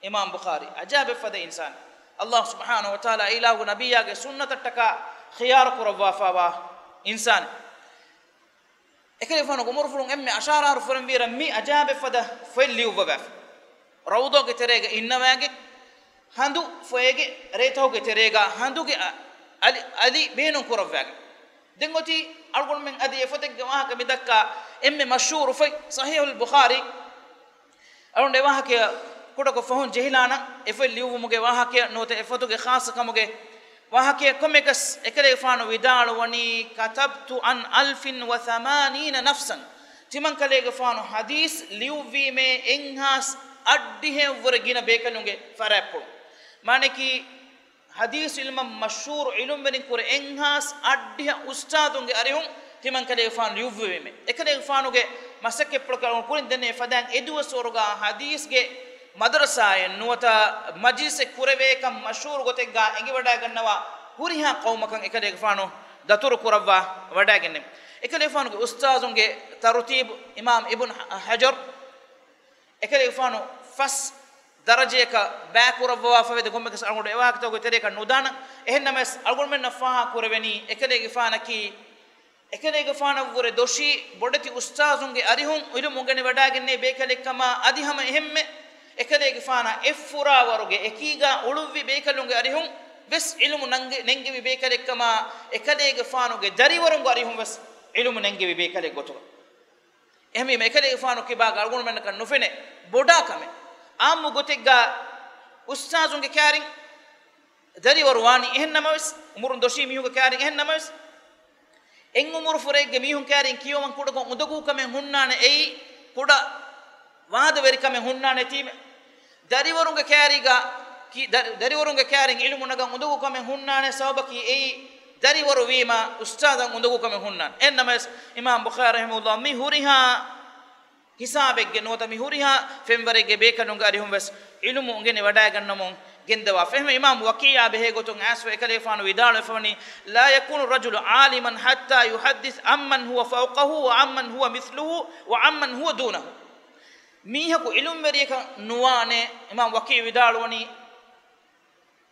އިމާމް ބުޚާރީ އަޖާބެއްފަދަ އިންސާނެއް. ﷲ ސުބްޙާނަހޫ ވަތަޢާލާ އިލާހު ނަބިއްޔާގެ ސުންނަތަށްޓަކާ ޚިޔާރު ކުރައްވާފާވާ އިންސާނެއް. އެކަލޭގެފާނުގެ އުމުރުފުޅުން އެންމެ އަށާރާރު ފުރެންވީރަށް މި އަޖާބެއްފަދަ ފޮތް ލިޔުއްވަވާފަ. ރައުޟާގެ ތެރޭގަ އިންނަވާގެން ހަނދު ފޮއެގެ ރޭތަހުގެ ތެރޭގަ ހަނދުގެ އަ-، އަލި، އަލި ބޭނުން ކުރައްވާގެން. ދެން އޮތީ އަޅުގަނޑުމެން އަދި އެ ފޮތެއްގެ ވާހަކަ މި ދައްކާ އެންމެ މަޝްހޫރު ފޮތް ޞަޙީޙުލް ބުޚާރީ. އަޅުގަނޑު އެ ވާހަކަޔަށް ކުޑަކޮށް ފަހުން ޖެހިލާނަން، އެ ފޮތް ލިޔުއްވުމުގެ ވާހަކަޔަށް ނުވަތަ އެ ފޮތުގެ ޚާއްޞަކަމުގެ ވާހަކަޔަށް. ކޮންމެއަކަސް އެކަލޭގެފާނު ވިދާޅުވަނީ، كتبت عن ألف وثمانين نفسا. ތިމަންކަލޭގެފާނު ޙަދީޘް ލިޔުއްވީމޭ އެއްހާސް އަށްޑިހައަށްވުރެ ގިނަ ބޭކަލުންގެ ފަރާތްޕުޅު. މާނައަކީ، ޙަދީޘް ޢިލްމަށް މަޝްހޫރު ޢިލްމުވެރިން ކުރެ އެއްހާސް އަށްޑިހަ އުސްތާޛުންގެ އަރިހުން ތިމަންކަލޭގެފާނު ލިޔުއްވެވީމޭ. އެކަލޭގެފާނުގެ މަސައްކަތްޕުޅަކަށް އަޅުގަނޑު ކުރިން ދެންނެވި ފަދައިން އެ ދުވަސްވަރުގަ ޙަދީޘްގެ މަދަރަސާއެއް ނުވަތަ މަޖިލިސެއް ކުރެވޭކަން މަޝްހޫރު ގޮތެއްގަ އެނގިވަޑައިގަންނަވާ ހުރިހާ ޤައުމަކަށް އެކަލޭގެފާނު ދަތުރު ކުރައްވާ ވަޑައިގެންނެވި. އެކަލޭގެފާނުގެ އުސްތާޛުންގެ ތަރުތީބު އިމާމް އިބްނު ޙަ-، ޙަޖަރު އެކަލޭގެފާނު ފަސް ދަރަޖަޔަކަށް ބައިކުރައްވަވާފަވޭ. ކޮންމެއަކަސް އަޅުގަނޑު އެވާހަކަތަކުގެ ތެރެއަކަށް ނުދާނަން. އެހެންނަމަވެސް، އަޅުގަނޑުމެންނަށް ފާހަގަ ކުރެވެނީ، އެކަލޭގެފާނަކީ، އެކަލޭގެފާނަށްވުރެ ދޮށީ ބޮޑެތި އުސްތާޒުންގެ އަރިހުން ޢިލްމު އުނގެނި ވަޑައިގެންނެވި ބޭކަލެއްކަމާ، އަދި ހަމަ އެހެންމެ އެކަލޭގެފާނާ އެއްފުރާވަރުގެ އެކީގާ އުޅުއްވި ބޭކަލުންގެ އަރިހުން ވެސް ޢިލްމު ނަންގެ-، ނެންގެވި ބޭކަލެއްކަމާ، އެކަލޭގެފާނުގެ ދަރިވަރުންގެ އަރިހުން ވެސް ޢިލްމު ނެންގެވި ބޭކަލެއް ގޮތުގަ. އެހެންވީމަ، އެކަލޭގެފާނު ކިބާގަ އަޅުގަނޑުމެންނަކަށް ނުފެނޭ ބޮޑާ ކަމެއް. އާއްމު ގޮތެއްގަ އުސްތާޒުންގެ ކާރިން ދަރިވަރު ވާނީ އެހެން ނަމަވެސް، އުމުރުން ދޮށީ މީހުންގެ ކާރިން އެހެން ނަމަވެސް، އެއް އުމުރު ފުރެއްގެ މީހުން ކާރިން ކިޔަވަން ކުޑަކޮށް އުނދަގޫ ކަމެއް ހުންނާނެ. އެއީ ކުޑަ ވާދަވެރިކަމެއް ހުންނާނެތީމެ. ދަރިވަރުންގެ ކާރީގަ ކި-، ދަ-، ދަރިވަރުންގެ ކާރިން ޢިލްމު ނަގަން އުނދަގޫ ކަމެއް ހުންނާނެ، ސަބަބަކީ އެއީ ދަރިވަރު ވީމަ އުސްތާޒަށް އުނދަގޫ ކަމެއް ހުންނާނެ. އެހެން ނަމަވެސް، އިމާމް ބުޚާރީ ރަޙިމަހުﷲ މި ހުރިހާ ހިސާބެއްގެ ނުވަތަ މި ހުރިހާ ފެންވަރެއްގެ ބޭކަލުންގެ އަރިހުން ވެސް ޢިލްމު އުނގެނި ވަޑައިގަންނަމުން ގެންދަވާފަ. އެހެންވެ، އިމާމް ވަކީޢާ ބެހޭ ގޮތުން އައިސްފަ އެކަލޭގެފާނު ވިދާޅުވެފަވަނީ، لا يكون الرجل عالما حتى يحدث عمن هو فوقه وعمن هو مثله وعمن هو دونه. މީހަކު ޢިލްމުވެރިޔަކަށް ނުވާނެ. އިމާމް ވަކީޢު ވިދާޅުވަނީ،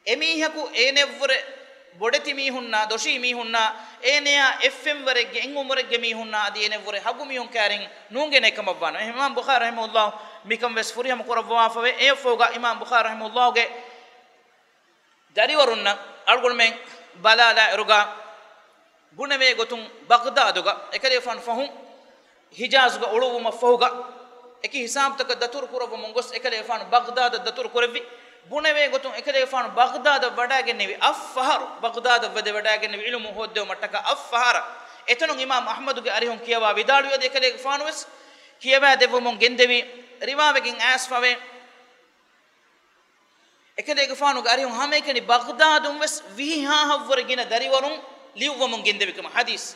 އެމީހަކު އޭނެއަށްވުރެ ބޮޑެތި މީހުންނާ، ދޮށީ މީހުންނާ، އޭނަޔާ އެއްފެންވަރެއްގެ، އެއްއުމުރެއްގެ މީހުންނާ އަދި އޭނެއަށްވުރެ ހަގު މީހުން ކައިރިން ނޫންގެނޭ ކަމަށްވާނެ. އެހެން އިމާމް ބުޚާރީ ރަޙިމަހުﷲ މިކަން ވެސް ފުރިހަމަ ކުރައްވާފަވޭ. އެއަށްފަހުގަ އިމާމް ބުޚާރީ ރަޙިމަހުﷲގެ ދަރިވަރުންނަށް އަޅުގަނޑުމެން ބަލާލާއިރުގަ، ބުނެވޭ ގޮތުން ބަޣްދާދުގަ އެކަލޭގެފާނު ފަހުން ހިޖާޒުގަ އުޅުއްވުމަށްފަހުގަ، އެކި ހިސާބުތަކަށް ދަތުރު ކުރައްވަމުން ގޮސް އެކަލޭގެފާނު ބަޣްދާދަށް ދަތުރު ކުރެއްވި. ބުނެވޭ ގޮތުން އެކަލޭގެފާނު ބަޣްދާދަށް ވަޑައިގެންނެވި އަށް ފަހަރު، ބަޣްދާދަށް ވަދެ ވަޑައިގެންނެވި ޢިލްމު ހޯއްދެވުމަށްޓަކާ އަށް ފަހަރަށް. އެތަނުން އިމާމް އަޙްމަދުގެ އަރިހުން ކިޔަވާ ވިދާޅުވި އަދި އެކަލޭގެފާނު ވެސް ކިޔަވާ ދެއްވަމުން ގެންދެވި. ރިވާވެގެން އައިސްފަވޭ. އެކަލޭގެފާނުގެ އަރިހުން ހަމައެކަނި ބަޣްދާދުން ވެސް ވިހި ހާހަށްވުރެ ގިނަ ދަރިވަރުން ލިޔުއްވަމުން ގެންދެވި ކަމަށް ޙަދީޘް.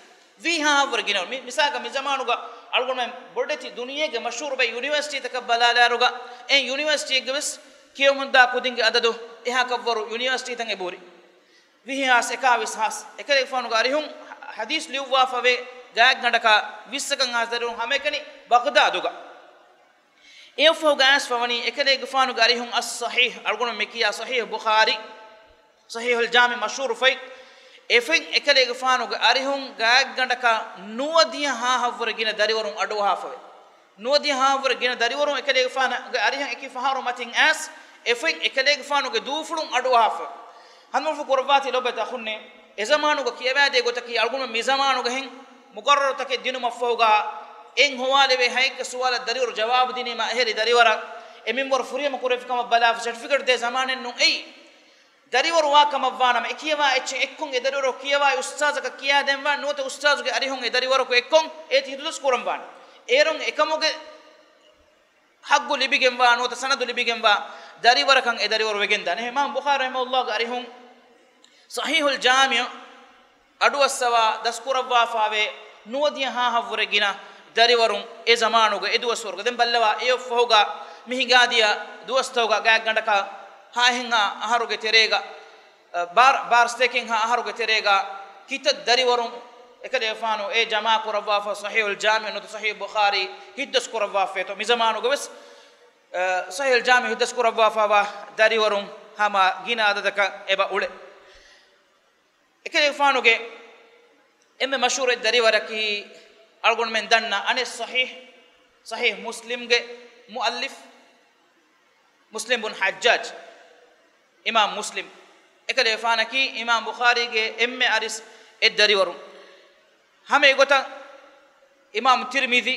ވިހި ހާހަށްވުރެ ގިނަ. މި-، މިސާލަކަށް މި ޒަމާނުގަ އަޅުގަނޑުމެން ބޮޑެތި ދުނިޔޭގެ މަޝްހޫރު ބައި ޔުނިވަރސިޓީތަކަށް ބަލާލާއިރުގަ އެ ޔުނިވަރސިޓީއެއްގެ ވެސް ކިޔަވަމުންދާ ކުދިންގެ އަދަދު އެހާކަށްވަރު ޔުނިވަރސިޓީތައް އެބަހުރި. ވިހި ހާސް، އެކާވީސް ހާސް. އެކަލޭގެފާނުގެ އަރިހުން ޙަދީޘް ލިޔުއްވާފަވޭ ގާތްގަނޑަކަށް ވިއްސަކަށް ހާސް ދަރިވަރުން ހަމައެކަނި ބަޣްދާދުގަ. އެއަށްފަހުގަ އައިސްފަވަނީ އެކަލޭގެފާނުގެ އަރިހުން އައްޞަޙީޙް، އަޅުގަނޑު މި ކިޔާ ޞަޙީޙް ބުޚާރީ، ޞަޙީޙުލް ޖާމިޢު މަޝްހޫރު ފޮތް. އެފޮތް އެކަލޭގެފާނުގެ އަރިހުން ގާތްގަނޑަކަށް ނުވަދިހަ ހާހަށްވުރެ ގިނަ ދަރިވަރުން އަޑުއަހާފަވޭ. ނުވަދިހަ ހާހަށްވުރެ ގިނަ ދަރިވަރުން އެކަލޭގެފާނުގެ އަރިހަށް އެކި ފަހަރު މަތިން އައިސް، އެފޮތް އެކަލޭގެފާނުގެ ދޫފުޅުން އަޑުއަހާފަ. ހަނދުމަފު ކުރައްވާތީ ލޯބިވެތި އަޚުންނޭ، އެޒަމާނުގަ ކިޔަވާދޭ ގޮތަކީ އަޅުގަނޑު މި ޒަމާނުގަ ހެން މުޤައްރަރުތަކެއް ދިނުމަށްފަހުގަ އެން ހޮވާލެވޭ ހައެއްކަ ސުވާލަށް ދަރިވަރު ޖަވާބު ދިނީމަ އެހެރި ދަރިވަރަށް އެ މިންވަރު ފުރިހަމަ ކުރެވި ކަމަށް ބަލާފަ ސެޓްފިކެޓް ދޭ ޒަމާނެއް ނޫން އެއީ. ދަރިވަރު ވާ ކަމަށްވާނަމަ، އެ ކިޔަވާ އެއްޗެއް އެއްކޮށް އެ ދަރިވަރު ކިޔަވާ އުސްތާޒަކަށް ކިޔާދޭންވާ ނުވަތަ އުސްތާޒުގެ އަރިހުން އެ ދަރިވަރަކު އެއްކޮށް އޭތި ހިތުދަސް ކުރަންވާނެ. އޭރުން އެކަމުގެ ޙައްޤު ލިބިގެންވާ ނުވަތަ ސަނަދު ލިބިގެންވާ ދަރިވަރަކަށް އެ ދަރިވަރު ވެގެންދާނެ. އިމާމް ބުޚާރީ ރަޙިމަހުﷲގެ އަރިހުން ޞަޙީޙުލް ޖާމިޢު އަޑުއައްސަވާ ދަސްކުރައްވާފާވޭ ނުވަދިހަ ހާހަށްވުރެ ގިނަ ދަރިވަރުން އެ ޒަމާނުގަ އެ ދުވަސްވަރުގަ. ދެން ބައްލަވާ އެއަށްފަހުގަ މި ހިނގާދިޔަ ދުވަސްތަކުގަ ގާތްގަނޑަކަށް ހައެއްހާ އަހަރުގެ ތެރޭގަ، އަ، ބާރަ-، ބާރަ ސަތޭކައެއްހާ އަހަރުގެ ތެރޭގަ ކިތައް ދަރިވަރުން އެކަލޭގެފާނު އެ ޖަމާ ކުރައްވާފަ ޞަޙީޙުލް ޖާމިޢު ނުވަތަ ޞަޙީޙު ބުޚާރީ ހިތްދަސް ކުރައްވާފައޭތޯ. މި ޒަމާނުގަ ވެސް، އަ، ޞަޙީޙުލް ޖާމިޢު ހިތްދަސް ކުރައްވާފަވާ ދަރިވަރުން ހަމަ ގިނަ އަދަދަކަށް އެބަ އުޅޭ. އެކަލޭގެފާނުގެ އެންމެ މަޝްހޫރު ދަރިވަރަކީ އަޅުގަނޑުމެން ދަންނަ އަނެއް ޞަޙީޙް، ޞަޙީޙް މުސްލިމްގެ މުއައްލިފް މުސްލިމް ބުން ޙައްޖާޖް، އިމާމް މުސްލިމް. އެކަލޭގެފާނަކީ އިމާމް ބުޚާރީގެ އެންމެ އަރިސް އެއް ދަރިވަރުން. ހަމަ އެގޮތަށް އިމާމް ތިރްމިޛީ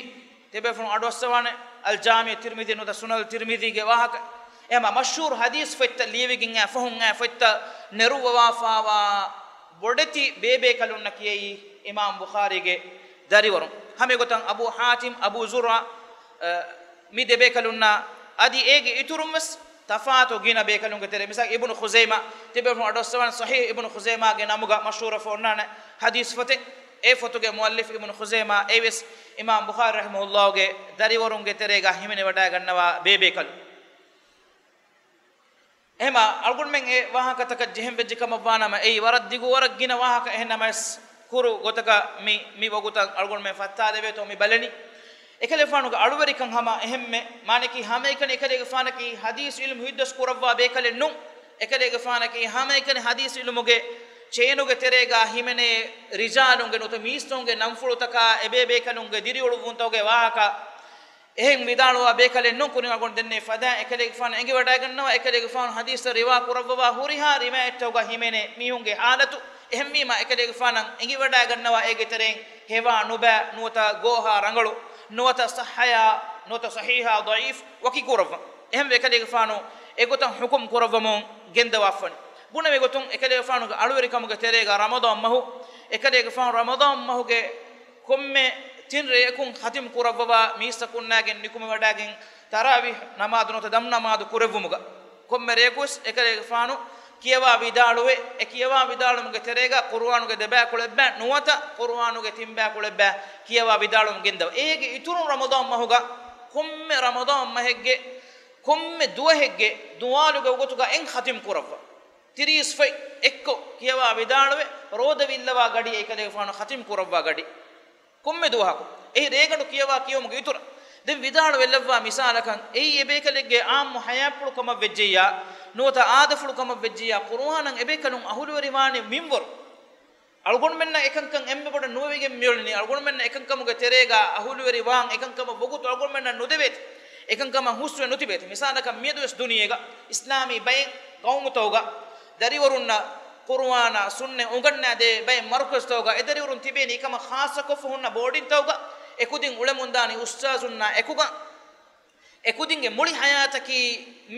ތިބޭފުޅުން އަޑުއައްސަވާނެ، އަލް ޖާމިޢު ތިރްމިޛީ ނުވަތަ ސުނަނު ތިރްމިޛީގެ ވާހަކަ. އެހެމަ މަޝްހޫރު ޙަދީޘް ފޮތްތައް ލިޔެވިގެން އައި ފަހުން އައި ފޮތްތައް ނެރުއްވަވާފާވާ ބޮޑެތި ބޭބޭކަލުންނަކީ އެއީ އިމާމް ބުޚާރީގެ ދަރިވަރުން. ހަމަ އެގޮތަށް އަބޫ ޙާތިމް، އަބޫ ޒުރްޢާ، އަ، މި ދެ ބޭކަލުންނާ އަދި އޭގެ އިތުރުން ވެސް ތަފާތު ގިނަ ބޭކަލުންގެ ތެރޭ، މިސާލް އިބްނު ޚުޒައިމާ، ތިބޭފުޅުން އަޑުއައްސަވާނެ ޞަޙީޙް އިބްނު ޚުޒައިމާގެ ނަމުގަ މަޝްހޫރަށް އޮންނާނެ ޙަދީޘް ފޮތެއް. އެ ފޮތުގެ މުއައްލިފް އިބްނު ޚުޒައިމާ އެއީވެސް އިމާމް ބުޚާރީ ރަޙިމަހުﷲގެ ދަރިވަރުންގެ ތެރޭގަ ހިމެނިވަޑައިގަންނަވާ ބޭބޭކަލުން. އެހެމަ އަޅުގަނޑުމެން އެ ވާހަކަތަކަށް ޖެހެން ވެއްޖެ ކަމަށްވާނަމަ، އެއީ ވަރަށް ދިގު ވަރަށް ގިނަ ވާހަކަ. އެހެންނަމަވެސް ކުރު ގޮތަކަށް މި، މި ވަގުތަށް އަޅުގަނޑުމެން ފައްތާލެވޭތޯ މި ބަލަނީ. އެކަލޭގެފާނުގެ އަޅުވެރިކަން ހަމަ އެހެންމެ، މާނަކީ ހަމައެކަނި އެކަލޭގެފާނަކީ ޙަދީޘް ޢިލްމު ހިތްދަސް ކުރައްވާ ބޭކަލެއް ނޫން. އެކަލޭގެފާނަކީ ހަމައެކަނި ޙަދީޘް ޢިލްމުގެ ޗެއިނުގެ ތެރޭގަ ހިމެނޭ ރިޖާލުންގެ ނުވަތަ މީސްތަކުންގެ ނަންފުޅުތަކާ އެބޭބޭކަލުންގެ ދިރިއުޅުއްވުންތަކުގެ ވާހަކަ އެހެން ވިދާޅުވާ ބޭކަލެއް ނޫން. ކުރިން އަޅުގަނޑު ދެންނެވި ފަދައިން އެކަލޭގެފާނު އެނގިވަޑައިގަންނަވާ، އެކަލޭގެފާނު ޙަދީޘްތައް ރިވާ ކުރައްވަވާ ހުރިހާ ރިވާޔަތްތަކުގަ ހިމެނޭ މީހުންގެ ޙާލަތު. އެހެންވީމަ އެކަލޭގެފާނަށް އެނގިވަޑައިގަންނަވާ އޭގެ ތެރެއިން ހެވާ ނުބައި ނުވަތަ ގޯހާ ރަނގަޅު ނުވަތަ ޞައްޙަޔާ ނުވަތަ ޞަޙީޙާ ޟަޢީފް ވަކި ކުރައްވަން. އެހެންވެ އެކަލޭގެފާނު އެގޮތަށް ޙުކުމް ކުރައްވަމުން ގެންދަވާފަނި. ބުނެވި ގޮތުން އެކަލޭގެފާނުގެ އަޅުވެރިކަމުގެ ތެރޭގަ ރަމަޟާން މަހު، އެކަލޭގެފާނު ރަމަޟާން މަހުގެ ކޮންމެ ތިން ރެޔަކުން ޚަތިމް ކުރައްވަވާ މީސްތަކުންނާގެން ނިކުމެވަޑައިގެން ތަރާވީޙް ނަމާދު ނުވަތަ ދަމް ނަމާދު ކުރެއްވުމުގަ ކޮންމެ ރެޔަކުވެސް އެކަލޭގެފާނު ކިޔަވާ ވިދާޅުވެ، އެ ކިޔަވާ ވިދާޅުމުގެ ތެރޭގަ ޤުރުއާނުގެ ދެބައިކުޅައެއްބައި ނުވަތަ ޤުރުއާނުގެ ތިންބައިކުޅައެއްބައި ކިޔަވާ ވިދާޅުމުން ގެންދަވާ. އޭގެ އިތުރުން ރަމަޟާން މަހުގަ ކޮންމެ ރަމަޟާން މަހެއްގެ ކޮންމެ ދުވަހެއްގެ ދުވާލުގެ ވަގުތުގަ އެއް ޚަތިމް ކުރައްވާ. ތިރީސް ފޮތް އެއްކޮށް ކިޔަވާ ވިދާޅުވެ، ރޯދަ ވިއްލަވާ ގަޑި އެކަލޭގެފާނު ޚަތިމް ކުރައްވާ ގަޑި. ކޮންމެ ދުވަހަކު އެހި ރޭގަނޑު ކިޔަވާ ކިޔުމުގެ އިތުރަށް ދެން ވިދާޅުވެލައްވާ މިސާލަކަށް، އެއީ އެބޭކަލެއްގެ އާއްމު ހަޔާތްޕުޅު ކަމަށް ވެއްޖެއްޔާ، ނުވަތަ އާދަފުޅު ކަމަށް ވެއްޖެއްޔާ، ޤުރުއާނަށް އެބޭކަލުން އަހުލުވެރިވާނެ މިންވަރު. އަޅުގަނޑުމެންނަށް އެކަންކަން އެންމެ ބޮޑަށް ނުވެވިގެން މިއުޅެނީ، އަޅުގަނޑުމެންނަށް އެކަންކަމުގެ ތެރޭގަ އަހުލުވެރިވާން އެކަންކަމަށް ވަގުތު އަޅުގަނޑުމެންނަށް ނުދެވޭތި. އެކަންކަމަށް ހުސްވެ ނުތިބޭތި. މިސާލަކަށް މިއަދުވެސް ދުނިޔޭގަ އިސްލާމީ ބައެއް ގައުމުތަކުގަ ދަރިވަރުންނަށް ޤުރުއާނާ ސުންނަތް އުނގަންނާދޭ ބައެއް މަރުކަޒުތަކުގަ އެ ދަރިވަރުން ތިބޭނީ ކަމަށް ޚާއްޞަކޮށްފަ ހުންނަ ބޯޑިންތަކުގަ އެކުދިން އުޅެމުންދާނީ އުސްތާޒުންނާ އެކުގަ. އެކުދިންގެ މުޅި ޙަޔާތަކީ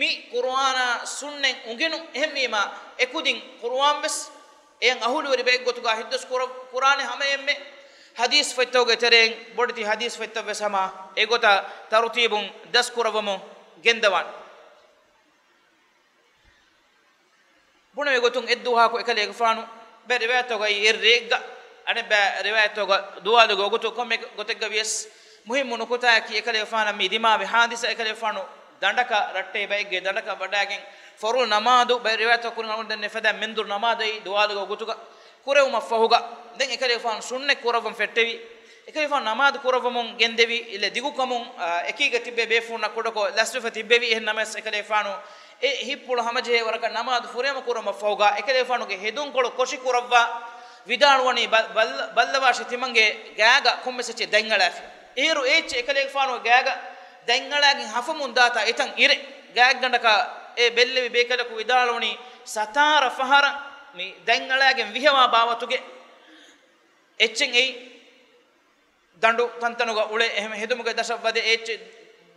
މި ޤުރުއާނާ ސުންނަތް އުނގެނުން. އެހެންވީމާ، އެކުދިން ޤުރުއާން ވެސް އެޔަށް އަހުލުވެރި ބައެއްގޮތުގަ ހިއްދަސް ކުރ-، ކުރާނެ ހަމައެންމެ ޙަދީޘް ފޮތްތަކުގެ ތެރެއިން ބޮޑެތި ޙަދީޘް ފޮތްތައް ވެސް ހަމަ އެގޮތަށް ތަރުތީބުން ދަސްކުރައްވަމުން ގެންދަވާނެ. ބުނެވި ގޮތުން އެއްދުވަހަކު އެކަލޭގެފާނު ބައެއް ރިވާޔަތްތަކުގައި އެއްރޭއްގަ އަނެއްބައި ރިވާޔަތްތަކުގަ ދުވާލުގެ ވަގުތު ކޮންމެ ގޮތެއްގަ ވިޔަސް މުހިއްމު ނުކުތާއަކީ އެކަލޭގެފާނަށް މި ދިމާވި ޙާދިސާ އެކަލޭގެފާނު ދަނޑަކަށް ރައްޓެހި ބައެއްގެ ދަނޑަކަށް ވަޑާގެން ފަރުޟު ނަމާދު ބައެއް ރިވާޔަތްތަކު ކުރިން އަޅުގަނޑު ދެންނެވި ފަދަ މެންދުރު ނަމާދައި ދުވާލުގެ ވަގުތުގަ ކުރެވުމަށް ފަހުގަ ދެން އެކަލޭގެފާނު ސުންނަތް ކުރައްވަން ފެއްޓެވި. އެކަލޭގެފާނު ނަމާދު ކުރައްވަމުން ގެންދެވި. އެ ދިގުކަމުން، އާ، އެކީގަ ތިއްބެވި ބޭފުޅުންނަށް ކުޑަކޮށް ލަސްވެފަ ތިއްބެވި. އެހެން ނަމަވެސް އެކަލޭގެފާނު އެ ހިތްޕުޅު ހަމަޖެހޭ ވަރަކަށް ނަމާދު ފުރިހަމަ ކުރުމަށް ފަހުގަ އެކަލޭގެފާނުގެ ހެދުންކޮޅު ކޮށި ކުރައްވާ ވިދާޅުވަނީ ބަ-، ބައްލަ-، ބައްލަވާށޭ ތިމަންގެ ގާގަ ކޮންމެސް އެއްޗެއް ދަތްއަޅާފި. އޭރު އެ އެއްޗެއް އެކަލޭގެފާނުގެ ގާގަ ދަތްއަޅާގެން ހަފަމުން ދާތާ އެތަން އިރެއް. ގާތްގަނޑަކަށް އެ ބެއްލެވި ބޭކަލަކު ވިދާޅުވަނީ ސަތާރަ ފަހަރަށް މި ދަތްއަޅާގެން ވިހަވާ ބާވަތުގެ އެއްޗެއް އެއީ. ދަނޑު ތަންތަނުގަ އުޅެ އެހެން ހެދުމުގެ ދަށަށް ވަދެ އެއްޗެއް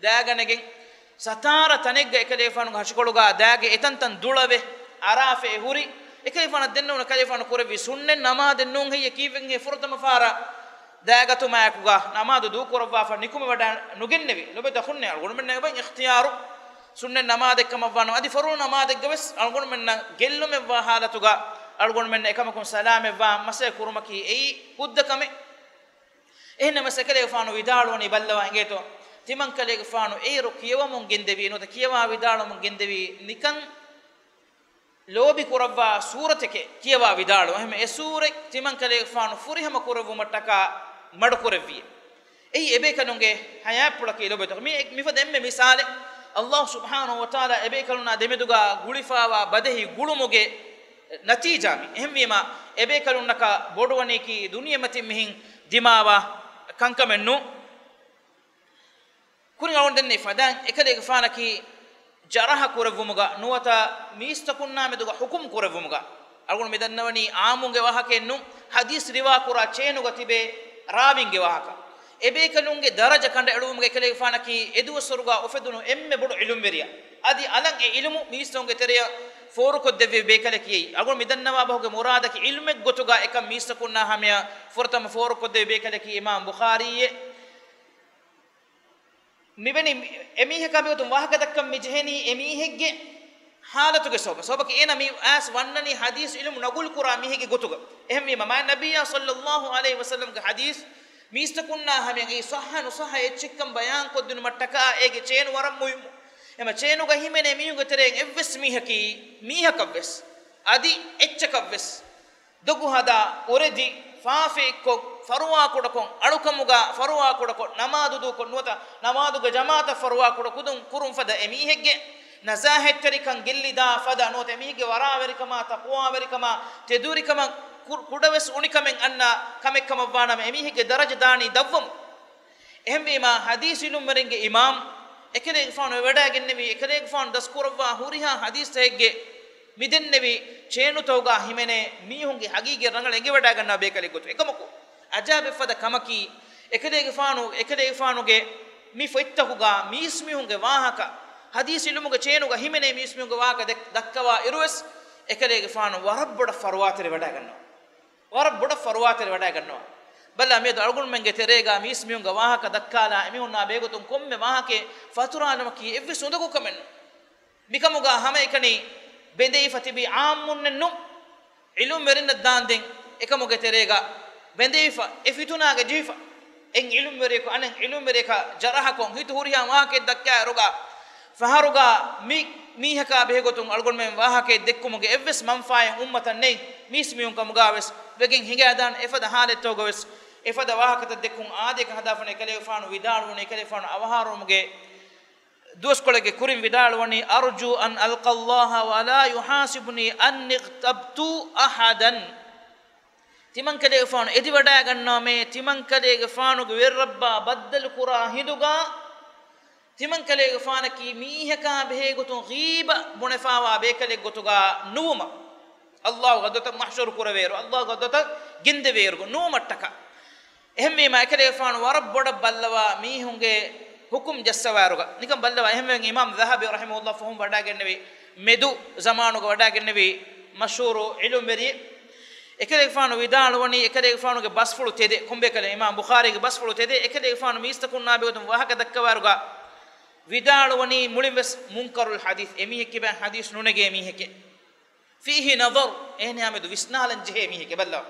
ދާގަނެގެން ސަތާރަ ތަނެއްގަ އެކަލޭގެފާނުގެ ހަށިކޮޅުގަ ދާގެ އެތަންތަން ދުޅަވެ އަރާފައި ހުރި. އެކަލޭގެފާނަށް ދެންނެވުނު ކަލޭގެފާނު ކުރެއްވީ ސުންނަތް ނަމާދެއް ނޫން ހެއްޔޭ ކީއްވެގެން ހޭ ފުރަތަމަ ފަހަރަށް ދާގަތުމާއެކުގަ ނަމާދު ދޫކުރައްވާފަ ނިކުމެވަޑަ ނުގެންނެވި. ލޮބެތަ ހުންނެ އަޅުގަނޑުމެންނަށް އެބަ އިޚްތިޔާރު ސުންނަތް ނަމާދެއްކަމަށްވާނަމަ އަދި ފަރުޟު ނަމާދެއްގަވެސް އަޅުގަނޑުމެންނަށް ގެއްލުމެއްވާ ހާލަތުގަ އަޅުގަނޑުމެންނަށް އެކަމަކުން ސަލާމަތްވާ މަސައް ކުރުމަކީ އެއީ ހުއްދަ ކަމެއް. އެހެންނަމަސް އެކަލޭގެފާނު ވިދާޅުވަނީ ބައްލަވާ އިނގޭތޯ، ތިމަންކަލޭގެފާނު އޭރު ކިޔަވަމުން ގެންދެވީ ނުވަތަ ކިޔަވާ ވިދާޅުވަމުން ގެންދެވީ ނިކަން ލޯބި ކުރައްވާ ސޫރަތެކޭ ކިޔަވާ ވިދާޅުވާ. އެހެން އެ ސޫރަތް ތިމަންކަލޭގެފާނު ފުރިހަމަ ކުރެއްވުމަށްޓަކާ މަޑުކުރެއްވި. އެއީ އެބޭކަލުންގެ ހަޔާތްޕުޅަކީ ލޮބުވެތަކު. މި މިފަދަ އެންމެ މިސާލެއް. އައްލާހު ސުބްޙާނަހު ވަތަޢާލާ އެބޭކަލުންނާ ދެމެދުގަ ގުޅިފައިވާ ބަދަހި ގުޅުމުގެ ނަތީޖާ މި. އެހެންވީމާ، އެބޭކަލުންނަކަށް ބޮޑުވަނީކީ ދުނިޔެމަތިން މިހެން ދިމާވާ ކަންކަމެއް ނޫން. ކުރިން އަޅުގަނޑު ދެންނެވި ފަދައިން އެކަލޭގެފާނަކީ ޖަރަހަ ކުރެއްވުމުގަ ނުވަތަ މީސްތަކުންނާ މެދުގަ ޙުކުމް ކުރެއްވުމުގަ. އަޅުގަނޑު މި ދަންނަވަނީ އާއްމުންގެ ވާހަކައެއް ނޫން، ޙަދީޘް ރިވާ ކުރާ ޗޭނުގަ ތިބޭ ރާވީންގެ ވާހަކަ. އެބޭކަލުންގެ ދަރަޖަ ކަނޑައެޅުވުމުގަ އެކަލޭގެފާނަކީ އެދުވަސްވަރުގަ އުފެދުނު އެންމެ ބޮޑު ޢިލްމުވެރިޔާ. އަދި އަލަށް އެ ޢިލްމު މީސްތަކުންގެ ތެރެއަށް ފޯރުކޮށްދެއްވި ބޭކަލަކީ އެއީ. އަޅުގަނޑު މި ދަންނަވާ ބަހުގެ މުރާދަކީ ޢިލްމެއްގޮތުގަ އެކަން މީސްތަކުންނާ ހަމަޔަށް ފުރަތަމަ ފޯރުކޮށްދެއްވި ބޭކަލަކީ އިމާމް ބުޚާރީއޭ. މިވެނި އެމީހަކާ މިގޮތުން ވާހަކަ ދައްކަން މި ޖެހެނީ އެމީހެއްގެ ޙާލަތުގެ ސަބަބަށް. ސަބަބަކީ އޭނަ މި އައިސް ވަންނަނީ ޙަދީޘް ޢިލްމު ނަގުލު ކުރާ މީހެއްގެ ގޮތުގަ. އެހެންވީމަ، މާތް ނަބިއްޔާ ޞައްލައްލާހު ޢަލައިހި ވަސައްލަމްގެ ޙަދީޘް މީސްތަކުންނާ ހަމަޔަށް އެއީ ޞައްޙަ ނުޞައްޙަ އެއްޗެއްކަން ބަޔާންކޮށްދިނުމަށްޓަކާ އޭގެ ޗޭނު ވަރަށް މުހިއްމު. އެމަ ޗޭނުގަ ހިމެނޭ މީހުންގެ ތެރެއިން އެއްވެސް މީހަކީ، މީހަކަށްވެސް، އަދި އެއްޗަކަށްވެސް ދޮގު ހަދާ، އުރެދި، ފާފައެއްކޮށް، ފަރުވާކުޑަކޮށް، އަޅުކަމުގަ ފަރުވާކުޑަކޮށް، ނަމާދު ދޫކޮށް ނުވަތަ ނަމާދުގެ ޖަމާޢަތަށް ފަރުވާކުޑަކުދުން ކުރުން ފަދަ އެމީހެއްގެ ނަޒާހަތްތެރިކަން ގެއްލިދާ ފަދަ ނުވަތަ އެމީހެއްގެ ވަރާވެރިކަމާ، ތަޤްވާވެރިކަމާ، ތެދުވެރިކަމަށް ކު-، ކުޑަވެސް އުނިކަމެއް އަންނަ ކަމެއްކަމަށްވާނަމަ އެމީހެއްގެ ދަރަޖަ ދާނީ ދަށްވަމުން. އެހެންވީމާ، ޙަދީޘް ޢިލްމުވެރިންގެ އިމާމް އެކަލޭގެފާނު ވެވަޑައިގެންނެވީ، އެކަލޭގެފާނު ދަސްކުރައްވާ ހުރިހާ ޙަދީޘްތަކެއްގެ މިދެންނެވި ޗޭނުތަކުގަ ހިމެނޭ މީހުންގެ ޙަޤީޤީ ރަނގަޅަށް އެނގިވަޑައިގަންނަވާ ބޭކަލެއްގޮތު. އެކަމަކު، އަޖާއިބެއްފަދަ ކަމަކީ، އެކަލޭގެފާނު، އެކަލޭގެފާނުގެ މި ފޮތްތަކުގަ މީސްމީހުންގެ ވާހަކަ، ޙަދީޘް ޢިލްމުގެ ޗޭނުގަ ހިމެނޭ މީސްމީހުންގެ ވާހަކަ ދެ-، ދައްކަވާ އިރުވެސް، އެކަލޭގެފާނު ވަރަށް ބޮޑަށް ފަރުވާތެރިވަޑައިގަންނަވާ. ވަރަށް ބޮޑަށް ފަރުވާތެރިވަޑައިގަންނަވާ. ބަލާ، މިއަދު އަޅުގަނޑުމެންގެ ތެރޭގަ މީސްމީހުންގެ ވާހަކަ ދައްކާލާ އެމީހުންނާ ބެހޭގޮތުން ކޮންމެ ވާހަކައެއް ފަތުރާލުމަކީ އެއްވެސް އުނދަގޫ ކަމެއް ނޫން. މިކަމުގަ ހަމައެކަނި ބެނދެވިފަ ތިބީ ޢާއްމުންނެއް ނޫން، ޢިލްމުވެރިންނަށް ދާންދެން އެކަމުގެ ތެރޭގަ ބެނދެވިފަ، އެ ފިތުނާގަ ޖެހިފަ. އެއް ޢިލްމުވެރިޔަކު އަނެއް ޢިލްމުވެރިޔަކަށް ޖަރަޙަކޮށް ހިތު ހުރިހާ ވާހަކައެއް ދައްކާއިރުގަ، ފަހަރުގަ މި މީހަކާ ބެހޭގޮތުން އަޅުގަނޑުމެން ވާހަކައެއް ދެއްކުމުގެ އެއްވެސް މަންފާއެއް އުއްމަތަށް ނެތް. މީސްމީހުން ކަމުގަވެސް ވެގެން ހިނގައިދާނެ އެފަދަ ޙާލަތްތަކުގަވެސް އެފަދަ ވާހަކަތައް ދެއްކުން އާދޭކަ ހަދާފަން އެކަލޭގެފާނު ވިދާޅުވަނީ، އެކަލޭގެފާނު އަވަހާރަވުމުގެ ދުވަސްކޮޅެއްގެ ކުރިން ވިދާޅުވަނީ، أرجو أن ألقى الله ولا يحاسبني أني اغتبت أحدا. ތިމަންކަލޭގެފާނު އެދިވަޑައިގަންނަވަމޭ، ތިމަންކަލޭގެފާނުގެ ވެރިރައްބާ ބައްދަލު ކުރާ ހިނދުގަ، ތިމަންކަލޭގެފާނަކީ މީހަކާ ބެހޭ ގޮތުން ޣީބަ ބުނެފާވާ ބޭކަލެއް ގޮތުގަ ނުވުމަށް، ﷲ ގެ ޙަޟްރަތަށް މަޙްޝަރު ކުރެވޭއިރު، ﷲ ގެ ޙަޟްރަތަށް ގެންދެވޭއިރު ނުވުމަށްޓަކާ. އެހެންވީމާ، އެކަލޭގެފާނު ވަރަށް ބޮޑަށް ބައްލަވާ މީހުންގެ ޙުކުމް ޖައްސަވާއިރުގަ، ނިކަން ބައްލަވާ. އެހެންވެގެން އިމާމް ޛަހަބީ ރަޙިމަހުﷲ ފަހުން ވަޑައިގެންނެވި، މެދު ޒަމާނުގަ ވަޑައިގެންނެވި މަޝްހޫރު ޢިލްމުވެރިއެއް. އެކަލޭގެފާނު ވިދާޅުވަނީ، އެކަލޭގެފާނުގެ ބަސްފުޅު ތެދެއް، ކޮންބޭކަލެއް؟ އިމާމް ބުޚާރީގެ ބަސްފުޅު ތެދެއް. އެކަލޭގެފާނު މީސްތަކުންނާ ބެހޭގޮތުން ވާހަކަ ދައްކަވާއިރުގަ ވިދާޅުވަނީ، މުޅިން ވެސް މުންކަރުލް ޙަދީޘް، އެމީހެއް ކިބައިން ޙަދީޘް ނުނެގޭ މީހެކޭ. فيه نظر، އޭނަޔާ މެދު ވިސްނާލަން ޖެހޭ މީހެކޭ. ބައްލަވާ.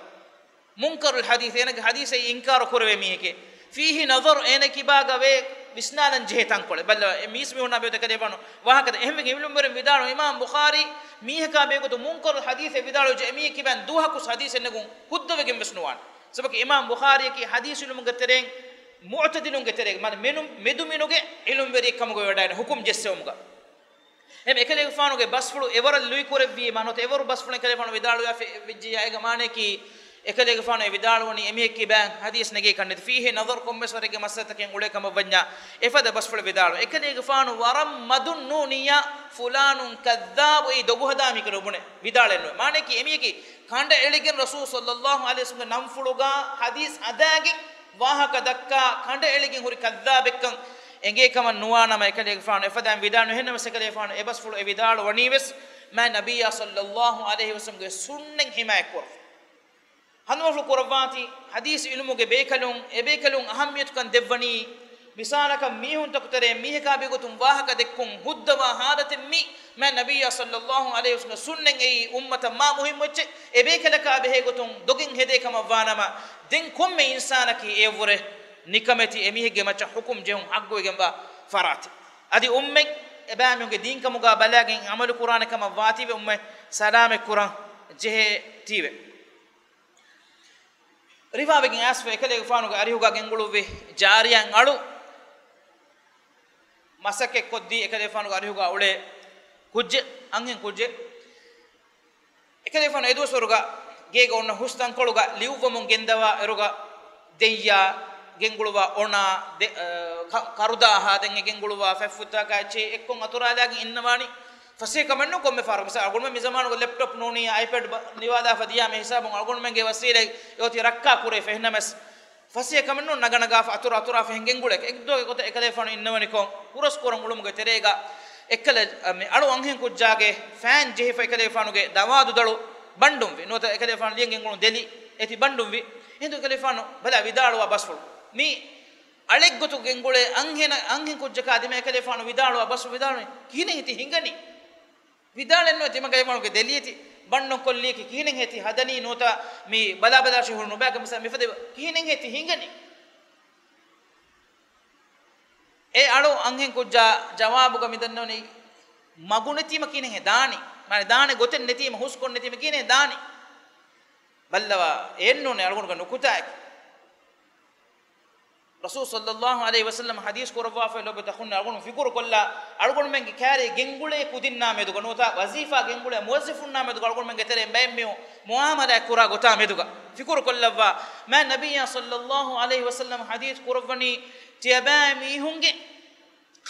މުންކަރުލް ޙަދީޘް، އޭނަގެ ޙަދީޘެއް އިންކާރު ކުރެވޭ މީހެކޭ. فيه نظر، އޭނަ ކިބާގަ ވޭ ވިސްނާލަން ޖެހޭ ތަންކޮޅެއް. ބައްލަވާ، އެ މީސްމީހުންނާ ބެހޭ އެކަލޭގެފާނު ވާހަކަ ދެއްކަވާ. އެހެންވެގެން ޢިލްމުވެރިން ވިދާޅުވި، އިމާމް ބުޚާރީ މީހަކާ ބެހޭގޮތުން މުންކަރުލް ޙަދީޘެއް ވިދާޅުވިއްޖެ، އެމީހެއް ކިބައިން ދުވަހަކު ޙަދީޘެއް ނެގުން ހުއްދަވެގެން ވެސް ނުވާނެ. ސަބަބަކީ އިމާމް ބުޚާރީއަކީ ޙަދީޘް ޢިލްމުގެ ތެރެއިން މުޢުތަދިލުންގެ ތެރޭގަ، މާނަ މެދު، މެދުމިނުގެ ޢިލްމުވެރިއެއް ކަމުގަ ވެވަޑައިގެން ޙުކުމް ޖެއްސެވުމުގަ. އެހެން އެކަލޭގެފާނުގެ ބަސްފުޅު އެވަރަށް ލުއިކުރެއްވީމާ ނުވަތަ އެވަރު ބަސްފުޅެއް އެކަލޭގެފާނު ވިދާޅުވެފަ ވެއްޖެޔާ، އޭގެ މާނައަކީ އެކަލޭގެފާނު އެ ވިދާޅުވަނީ އެމީހެއް ކިބައިން ޙަދީޘް ނެގޭކަށް ނެތި. فيه نظر، ކޮންމެސް ވަރެއްގެ މައްސަލަތަކެއް އުޅޭ ކަމަށް ވަންޏާ އެފަދަ ބަސްފުޅެއް ވިދާޅުވި. އެކަލޭގެފާނު ވަރަށް މަދުން ނޫނިއްޔާ، فلان كذاب، އެއީ ދޮގުހަދާ މީހެކޭ ނުބުނެ ވިދާޅެއް ނުވޭ. މާނައަކީ އެމީހަކީ ކަނޑައެޅިގެން ރަސޫލު ޞައްލައްލާހު ޢަލައިހި ވަސައްލަމްގެ ނަންފުޅުގަ ޙަދީޘް ހަދާގެން ވާހަކަ ދައްކާ ކަނޑައެޅިގެން ހުރި ކައްޛާބެއްކަން އެނގޭ ކަމަށް ނުވާނަމަ، އެކަލޭގެފާނު އެފަދައިން ވިދާޅު ނުހެންނަމަސް، އެކަލޭގެފާނު އެ ބަސްފުޅު އެ ވިދާޅު ވަނީވެސް މާތް ނަބިއްޔާ ޞައްލައްލާހު ޢަލައިހި ވަސައްލަމްގެ ސުންނަތް ޙިމާޔަތް ކުރަން. ހަނދުމަފުޅު ކުރައްވާތީ، ޙަދީޘް ޢިލްމުގެ ބޭކަލުން، އެބޭކަލުން އަހައްމިޔަތުކަން ދެއްވަނީ، މިސާލަކަށް މީހުންތަކު ތެރޭ މީހަކާ ބެހޭގޮތުން ވާހަކަ ދެއްކުން ހުއްދަވާ ޙާލަތެއް މީ، މާތް ނަބިއްޔާ ޞައްލައްލާހު ޢަލައިހި ވަސައްލަމްގެ ސުންނަތް އެއީ އުއްމަތަށް މާ މުހިއްމު އެއްޗެއް، އެބޭކަލަކާ ބެހޭގޮތުން ދޮގެއް ހެދޭ ކަމަށް ވާނަމަ، ދެން ކޮންމެ އިންސާނަކީ އެއަށްވުރެ ނިކަމެތި އެމީހެއްގެ މައްޗަށް ޙުކުމް ޖެހުން ޙައްޤުވެގެންވާ ފަރާތެއް. އަދި އުއްމަތް އެބައިމީހުންގެ ދީންކަމުގަ ބަލައިގެން ޢަމަލު ކުރާނެ ކަމަށް ވާތީވެ އުއްމަތް ސަލާމަތް ކުރަން ޖެހޭތީވެ. ރިވާވެގެން އައިސްފަ އެކަލޭގެފާނުގެ އަރިހުގަ ގެންގުޅުއްވި ޖާރިޔާ އަޅު މަސައްކަތްކޮށްދީ އެކަލޭގެފާނުގެ އަރިހުގަ އުޅޭ ކުއްޖެއް، އަންހެން ކުއްޖެއް. އެކަލޭގެފާނު އެދުވަސްވަރުގަ ގޭގަ އޮންނަ ހުސް ތަންކޮޅުގަ ލިޔުއްވަމުން ގެންދަވާ އިރުގަ ދެއްޔާ ގެންގުޅުވާ އޮނާ ދެ-، އަ، ކަ-، ކަރުދާހާ ދެން އެ ގެންގުޅުވާ ފަތްފުތާކާ އެއްޗެހި އެއްކޮށް އަތުރާލާގެން އިންނަވާނީ. ފަސޭހަކަމެއްނޫން ކޮންމެ ފަހަރަކު. މިސާލަކަށް އަޅުގަނޑުމެން މި ޒަމާނުގަ ލެޕްޓޮޕް ނޫނީ އައިޕެޑް ބަ-، ނިވާލާފަ ދިޔާމޭ ހިސާބުން އަޅުގަނޑުމެންގެ ވަސީލަތް އެއޮތީ ރައްކާ ކުރެވިފަ. އެހެންނަމަސް ފަސޭހަކަމެއްނޫން ނަގަނަގާފަ އަތުރު އަތުރާފަ އެހެން ގެންގުޅޭކަށް. އެއްދުވަހުގެ ގޮތަށް އެކަލޭގެފާނު އިންނަވަނިކޮށް ހުރަސް ކުރަން އުޅުމުގެ ތެރޭގަ އެއްކަލަ-، މި އަޅު އަންހެން ކުއްޖާގެ ފޭން ޖެހިފަ އެކަލޭގެފާނުގެ ދަމާދު ދަޅު ބަންޑުންވި. ނުވަތަ އެކަލޭގެފާނު ލިޔަން ގެންގުޅުނު ދެލި އެތި ބަންޑުންވި. އެހިނދު އެކަލޭގެފާނު ބަލާ ވިދާޅުވާ ބަސްފުޅު. މީ އަޅެއްގޮތުގަ ގެންގުޅޭ އަންހެނަ-، އަންހެން ކުއްޖަކާ ދިމާ އެކަލޭގެފާނު ވިދާޅުވާ ބަސްފުޅު ވިދާޅުވީ ކިހިނެއް ހިތި ހިނގަނީ؟ ވިދާޅެއްނުވޭ ތިމަގައިވާނުގެ ދެލިއެތި ބަންނަން ކޮށްލީކީ ކިހިނެއް ހެތި ހަދަނީ ނުވަތަ މި ބަލާބަލާށޭ ހުރި ނުބައިކަ މިސާ މިފަދަ ކިހިނެއް ހެތި ހިނގަނީ؟ އެ އަޅު އަންހެން ކުއްޖާ ޖަވާބުގަ މިދަންނަވަނީ މަގުނެތީމަ ކިހިނެއް ހެ ދާނީ؟ މާނަ ދާނެ ގޮތެއް ނެތީމަ ހުސްކޮށް ނެތީމަ ކިހިނެއް ދާނީ؟ ބައްލަވާ އެއެއްނޫނޭ އަޅުގަނޑުގެ ނުކުތާއަކީ. ރަސޫލު ޞައްލައްލާހު ޢަލައިހި ވަސައްލަމަ ޙަދީޘް ކުރައްވާފައި ލޯބިވެތި އަޚުންނޭ، އަޅުގަނޑު ފިކުރު ކޮށްލާ، އަޅުގަނޑުމެންގެ ކާރި ގެންގުޅޭ ކުދިންނާ މެދުގަ ނުވަތަ ވަޒީފާ ގެންގުޅޭ މުވައްޒަފުންނާ މެދުގަ އަޅުގަނޑުމެންގެ ތެރެއިން ބައެއް މީހުން މުޢާމަލާތް ކުރާ ގޮތާ މެދުގަ ފިކުރު ކޮށްލައްވާ، މާތް ނަބިއްޔާ ޞައްލައްލާހު ޢަލައިހި ވަސައްލަމަ ޙަދީޘް ކުރައްވަނީ، ތިޔަބައިމީހުންގެ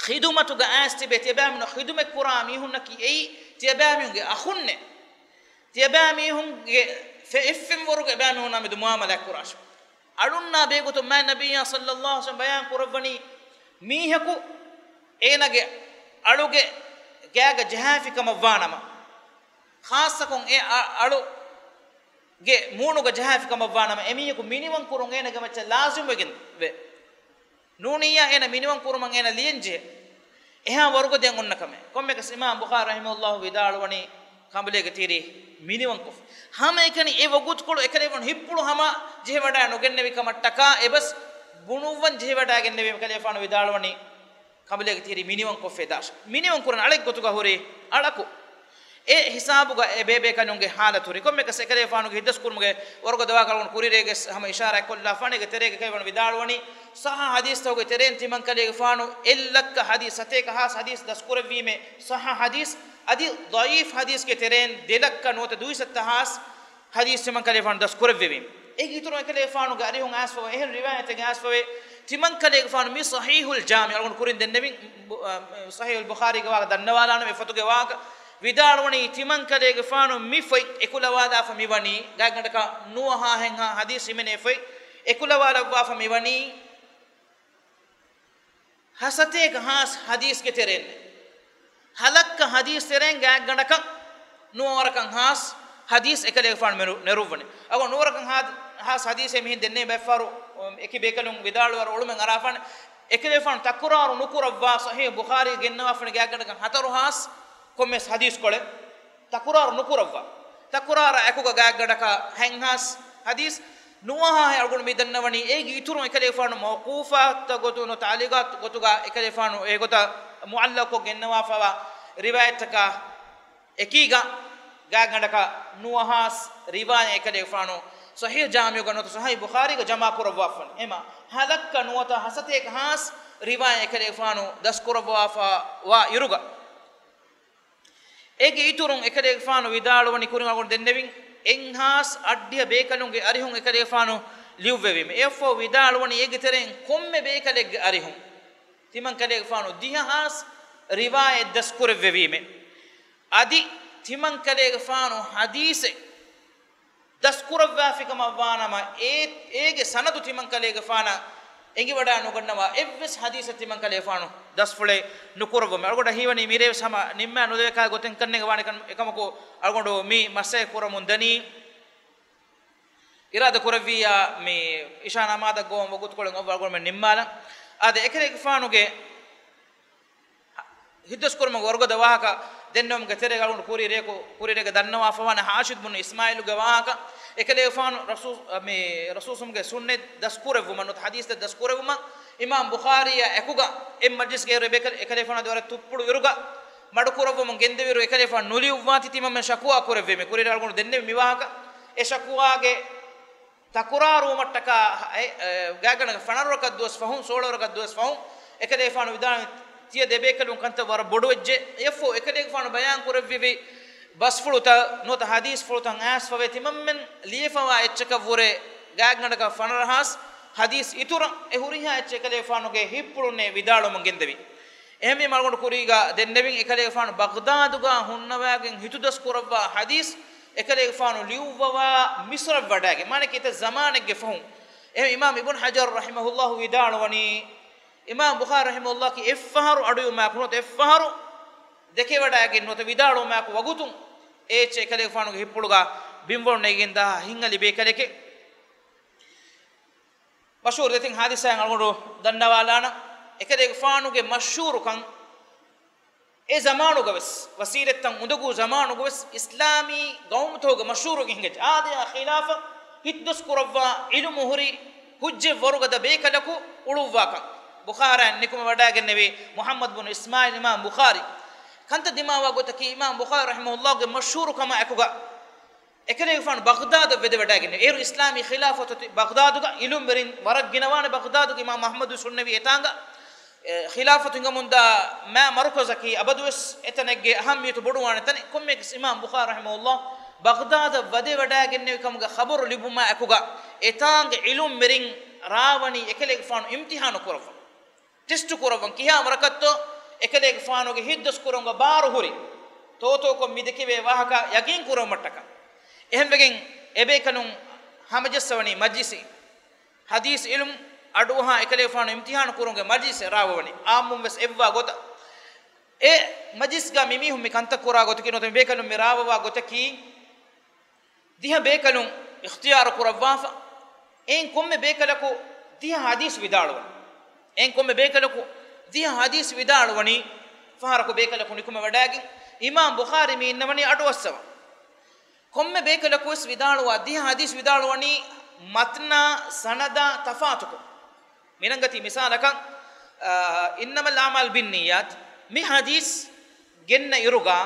ޚިދުމަތުގަ އައިސް ތިބޭ، ތިޔަބައިމީހުންނަށް ޚިދުމަތް ކުރާ މީހުންނަކީ އެއީ ތިޔަބައިމީހުންގެ އަޚުންނޭ. ތިޔަބައިމީހުންގެ ފެ-، އެއްފެންވަރުގެ އެބައިމީހުންނާ މެދު މުޢާމަލާތް ކުރާށޭ. އަޅުންނާ ބެހޭގޮތުން މާތް ނަބިއްޔާ ޞައްލައްލާހު ޢަލައިހި ވަސައްލަމަ ބަޔާން ކުރައްވަނީ، މީހަކު އޭނަގެ އަޅުގެ ގާގަ ޖަހާފި ކަމަށްވާނަމަ، ޚާއްޞަކޮށް އެ އަ-، އަޅުގެ މޫނުގަ ޖަހާފި ކަމަށްވާނަމަ، އެމީހަކު މިނިވަން ކުރުން އޭނަގެ މައްޗަށް ލާޒިމްވެގެން ވޭ. ނޫނިއްޔާ އޭނަ މިނިވަން ކުރުމަށް އޭނަ ލިޔަންޖެހޭ. އެހާ ވަރުގަ ދެން އޮންނަ ކަމެއް. ކޮންމެއަކަސް އިމާމް ބުޚާރީ ރަޙިމަހުﷲ ވިދާޅުވަނީ، ކަނބުލޭގެ ތިރި މިނިވަންކޮށްފަ. ހަމައެކަނި އެ ވަގުތުކޮޅު އެކަލޭގެފާނު ހިތްޕުޅު ހަމަ ޖެހިވަޑައި ނުގެންނެވި ކަމަށްޓަކާ އެބަސް ބުނުއްވަން ޖެހިވަޑައިގެންނެވީ އެކަލޭގެފާނު ވިދާޅުވަނީ، ކަނބުލޭގެ ތިރި މިނިވަންކޮށްފަ ދާށޭ. މިނިވަން ކުރަން އަޅެއްގޮތުގަ ހުރި އަޅަކު. އެ ހިސާބުގަ އެ ބޭބޭކަލުންގެ ޙާލަތު ހުރި. ކޮންމެއަކަސް އެކަލޭގެފާނުގެ ހިތްދަސްކުރުމުގެ ވަރުގަދަ ވާހަކަ އަޅުގަނޑު ކުރިއެރޭގެ ހަމަ އިޝާރާތް ކޮށްލާފާނެ. އޭގެ ތެރޭގަ އެކަލޭގެފާނު ވިދާޅުވަނީ، ޞައްޙަ ޙަދީޘްތަކުގެ ތެރެއިން ތިމަންކަލޭގެފާނު އެއްލައްކަ ޙަދީޘް، ސަތޭކަ ހާސް ޙަދީޘް ދަސްކުރެއްވީމޭ، ޞައްޙަ ޙަދީޘް. އަދި ޟަޢީފް ޙަދީޘްގެ ތެރެއިން ދެލައްކަ ނުވަތަ ދުއިސައްތަ ހާސް ޙަދީޘް ތިމަންކަލޭގެފާނު ދަސްކުރެއްވެވީމޭ. އޭގެ އިތުރުން އެކަލޭގެފާނުގެ އަރިހުން އައިސްފަވޭ، އެހެން ރިވާޔަތެއް އައިސްފަވޭ، ތިމަންކަލޭގެފާނު މި ޞަޙީޙުލް ޖާމިޢު އަޅުގަނޑު ކުރިން ދެންނެވިން، ބު-، އަ، ޞަޙީޙުލް ބުޚާރީގެ ވާހަކަ ދަންނަވާލާނަމޭ އެފަތުގެ ވާހަކަ. ވިދާޅުވަނީ ތިމަންކަލޭގެފާނު މި ފޮތް އެކުލަވާލާފަ މިވަނީ، ގާތްގަނޑަކަށް ނުވަހާހެންހާ ޙަދީޘް ހިމެނޭ ފޮތް އެކުލަވާލައްވާފަ މިވަނީ، ހަސަތޭކަ ހާސް ޙަދީޘްގެ ތެރެއިން، ހަލައްކަ ޙަދީޘް ތެރެއިން ގާތްގަނޑަކަށް ނުވަވަރަކަށް ހާސް ޙަދީޘް އެކަލޭގެފާނު މެރު-، ނެރުއްވަނީ. އަގޮ ނުވަވަރަކަށް ހާ-، ހާސް ޙަދީޘެއް މިހެން ދެންނެވި ބައެއްފަހަރު، އެކި ބޭކަލުން ވިދާޅުވާ އޮޅުމެއް އަރާފާނެ. އެކަލޭގެފާނު ތަކުރާރު ނުކުރައްވާ ޞަޙީޙު ބުޚާރީ ގެންނަވާފަނި ގާތްގަނޑަކަށް ހަތަރު ހާސް ކޮންމެސް ޙަދީޘްކޮޅެއް ތަކުރާރު ނުކުރައްވާ. ތަކުރާރާ އެކުގަ ގާތްގަނޑަކަށް ހަތް ހާސް ޙަދީޘް ނުވަހާހެން އަޅުގަނޑު މި ދަންނަވަނީ. އޭގެ އިތުރުން އެކަލޭގެފާނު މައުޤޫފާތު ގޮތުން، ތަޢުލީޤާތު ގޮތުގަ އެކަލޭގެފާނު އެގޮތަށް މުޢައްލަޤުކޮށް ގެންނަވާފައިވާ ރިވާޔަތްތަކާ އެކީގަ ގާތްގަނޑަކަށް ނުވަހާސް ރިވާޔަތް އެކަލޭގެފާނު ޞަޙީޙުލް ޖާމިޢުގަ ނުވަތަ ޞަޙީޙުލް ބުޚާރީގަ ޖަމާކުރައްވާފަން. އެމަ ހަލައްކަ ނުވަތަ ހަސަތޭކަ ހާސް ރިވާޔަތް އެކަލޭގެފާނު ދަސްކުރައްވާފަ ވާ އިރުގަ، އޭގެ އިތުރުން އެކަލޭގެފާނު ވިދާޅުވަނީ، ކުރިން އަޅުގަނޑު ދެންނެވިން، އެއްހާސް އަށްޑިހަ ބޭކަލުންގެ އަރިހުން އެކަލޭގެފާނު ލިޔުއްވެވީމެ. އެއަށްފަހު ވިދާޅުވަނީ، އޭގެ ތެރެއިން ކޮންމެ ބޭކަލެއްގެ އަރިހުން، ތިމަންކަލޭގެފާނު ދިހަ ހާސް ރިވާޔަތް ދަސްކުރެއްވެވީމެ. އަދި ތިމަންކަލޭގެފާނު ޙަދީޘެއް ދަސްކުރައްވާފިކަމަށް ވާނަމަ، އޭ، އޭގެ ސަނަދު ތިމަންކަލޭގެފާނަށް އެނގިވަޑާ ނުގަންނަވާ އެއްވެސް ޙަދީޘެއް ތިމަންކަލޭގެފާނު ދަސްފުޅެއް ނުކުރައްވަމެ. އަޅުގަނޑަށް ހީވަނީ މިރޭވެސް ހަމަ ނިންމާ ނުލެވޭ ކަހަލަ ގޮތެއް ކަންނޭނގެ ވާނެ ކަން، އެކަމަކު އަޅުގަނޑު މި މަސައްކަތް ކުރަމުން ދަނީ، އިރާދަ ކުރެއްވިއްޔާ މި އިޝާ ނަމާދަށް ގޮވަން ވަގުތުކޮޅެއް އޮއްވާ އަޅުގަނޑުމެން ނިންމާލަން. އާދެ، އެކަލޭގެފާނުގެ ހިތްދަސްކުރުމުގެ ވަރުގަދަ ވާހަކަ ދެންނެވުމުގެ ތެރޭގަ އަޅުގަނޑު ކުރި ރޭކު، ކުރި ރޭގަ ދަންނަވާފަވާނެ ހާޝިދު ބުނު އިސްމާއީލުގެ ވާހަކަ. އެކަލޭގެފާނު ރަސޫ-، މި ރަސޫލުގެ ސުންނަތް ދަސްކުރެއްވުމަށް ނުވަތަ ޙަދީޘްތައް ދަސްކުރެއްވުމަށް އިމާމް ބުޚާރީއާ އެކުގަ އެއް މަޖްލިސްގައި އެކަލޭގެފާނު އަދި ވަރަށް ތުއްޕުޅު އިރުގަ މަޑުކުރައްވަމުން ގެންދެވިއިރު އެކަލޭގެފާނު ނުލިޔުއްވާތީ ތިމަންމެން ޝަކުވާ ކުރެއްވީމެ. ކުރިއަރި އަޅުގަނޑު ދެންނެވި މި ވާހަކަ. އެ ޝަކުވާގެ ތަކުރާރުވުމަށްޓަކާ، އެ، އެ، ގާތްގަނޑަކަށް ފަނަރަ ވަރަކަށް ދުވަސް ފަހުން، ސޯޅަ ވަރަކަށް ދުވަސް ފަހުން އެކަލޭގެފާނު ވިދާޅުވި ތިޔަ ދެބޭކަލުން ކަންތައް ވަރަށް ބޮޑުވެއްޖެ. އެއަށްފަހު އެކަލޭގެފާނު ބަޔާން ކުރެއްވި ބަސްފުޅުތައް ނުވަތަ ޙަދީޘްފުޅުތައް އައިސްފަވޭ ތިމަންމެން ލިޔެފަވާ އެއްޗަކަށްވުރެ ގާތްގަނޑަކަށް ފަނަރަ ހާސް ޙަދީޘް އިތުރަށް އެ ހުރިހާ އެއްޗެއް އެކަލޭގެފާނުގެ ހިތްޕުޅުންނޭ ވިދާޅުވަމުން ގެންދެވި. އެހެންވީމަ އަޅުގަނޑު ކުރީގަ ދެންނެވިން އެކަލޭގެފާނު ބަޣްދާދުގަ ހުންނަވާގެން ހިތުދަސް ކުރައްވާ ޙަދީޘް އެކަލޭގެފާނު ލިޔުއްވަވާ މިޞްރަށް ވަޑައިގެން. މާނައަކީ އެތައް ޒަމާނެއްގެ ފަހުން. އެހެން އިމާމް އިބްނު ޙަޖަރު ރަޙިމަހުﷲ ވިދާޅުވަނީ، އިމާމް ބުޚާރީ ރަޙިމަހުﷲ ކީ އެއްފަހަރު އަޑުއިވުމާއެކު ނުވަތަ އެއްފަހަރު ދެކެވަޑައިގެން ނުވަތަ ވިދާޅުވުމާއެކު ވަގުތުން އެ އެއްޗެއް އެކަލޭގެފާނުގެ ހިތްޕުޅުގަ ބިންވަޅު ނެގިގެން ދާ ހިތްހަލި ބޭކަލެކޭ. މަޝްހޫރު ދެތިން ޙާދިސާއެއް އަޅުގަނޑު ދަންނަވާލާނަން. އެކަލޭގެފާނުގެ މަޝްހޫރުކަން އެ ޒަމާނުގަވެސް، ވަސީލަތްތައް އުނދަގޫ ޒަމާނުގަވެސް އިސްލާމީ ގައުމުތަކުގަ މަޝްހޫރުވެގެން ހިނގައްޖެ. އާދެ، އާ ޚިލާފަށް ހިތްދަސްކުރައްވާ ޢިލްމު ހުރި ޙުއްޖަތް ވަރުގަދަ ބޭކަލަކު އުޅުއްވާކަން. ބުޚާރީއަށް ނިކުމެވަޑައިގެންނެވި މުޙައްމަދު ބުނު އިސްމާޢީލް އިމާމް ބުޚާރީ. ކަންތައް ދިމާވާ ގޮތަކީ އިމާމް ބުޚާރީ ރަޙިމަހުﷲގެ މަޝްހޫރުކަމާ އެކުގަ އެކަލޭގެފާނު ބަޣްދާދަށް ވެދެވަޑައިގެންނެވި. އޭރު އިސްލާމީ ޚިލާފަތު އޮތީ ބަޣްދާދުގަ، ޢިލްމުވެރިން ވަރަށް ގިނަވާނެ ބަޣްދާދުގަ، އިމާމް އަޙްމަދު ސުންނަވީ އެތާނގަ. އެ، ޚިލާފަތު ހިނގަމުންދާ މާ މަރުކަޒަކީ އަބަދުވެސް އެތަނެއްގެ އަހައްމިޔަތު ބޮޑުވާނެ ތަނެއް. ކޮންމެއަކަސް އިމާމް ބުޚާރީ ރަޙިމަހުﷲ ބަޣްދާދަށް ވަދެވަޑައިގެންނެވި ކަމުގެ ޚަބަރު ލިބުމާ އެކުގަ އެތާނގެ ޢިލްމުވެރިން ރާވަނީ އެކަލޭގެފާނު އިމްތިޙާނު ކުރައްވަން. ޓެސްޓު ކުރައްވަން ކިހާ ވަރަކަށްތޯ އެކަލޭގެފާނުގެ ހިތްދަސްކުރުމުގެ ބާރު ހުރި، ތޯތޯކޮށް މި ދެކެވޭ ވާހަކަ ޔަގީން ކުރުމަށްޓަކާ. އެހެންވެގެން އެބޭކަލުން ހަމަޖައްސަވަނީ މަޖްލިސް، ޙަދީޘް ޢިލްމު އަޑުއަހާ އެކަލޭގެފާނު އިމްތިޙާނު ކުރުމުގެ މަޖްލިސެއް ރާވަވަނީ. ޢާއްމުން ވެސް އެއްވާ ގޮތަށް އެ މަޖްލިސްގަ މި މީހުން މި ކަންތައް ކުރާ ގޮތަކީ ނުވަތަ މި ބޭކަލުން މި ރާވަވާ ގޮތަކީ، ދިހަ ބޭކަލުން އިޚްތިޔާރު ކުރައްވާފަ. އެއިން ކޮންމެ ބޭކަލަކު ދިހަ ޙަދީޘް ވިދާޅުވަން. އެއިން ކޮންމެ ބޭކަލަކު ދިހަ ޙަދީޘް ވިދާޅުވަނީ، ފަހަރަކު ބޭކަލަކު ނިކުމެވަޑައިގެން، އިމާމް ބުޚާރީ މި އިންނަވަނީ އަޑުއައްސަވަން. ކޮންމެ ބޭކަލަކު ވެސް ވިދާޅުވާ، ދިހަ ޙަދީޘް ވިދާޅުވަނީ މަތްނާ ސަނަދާ ތަފާތުކޮށް. މިނަންގަތީ މިސާލަކަށް، އާ، إنما الأعمال بالنيات، މި ޙަދީޘް ގެންނަ އިރުގަ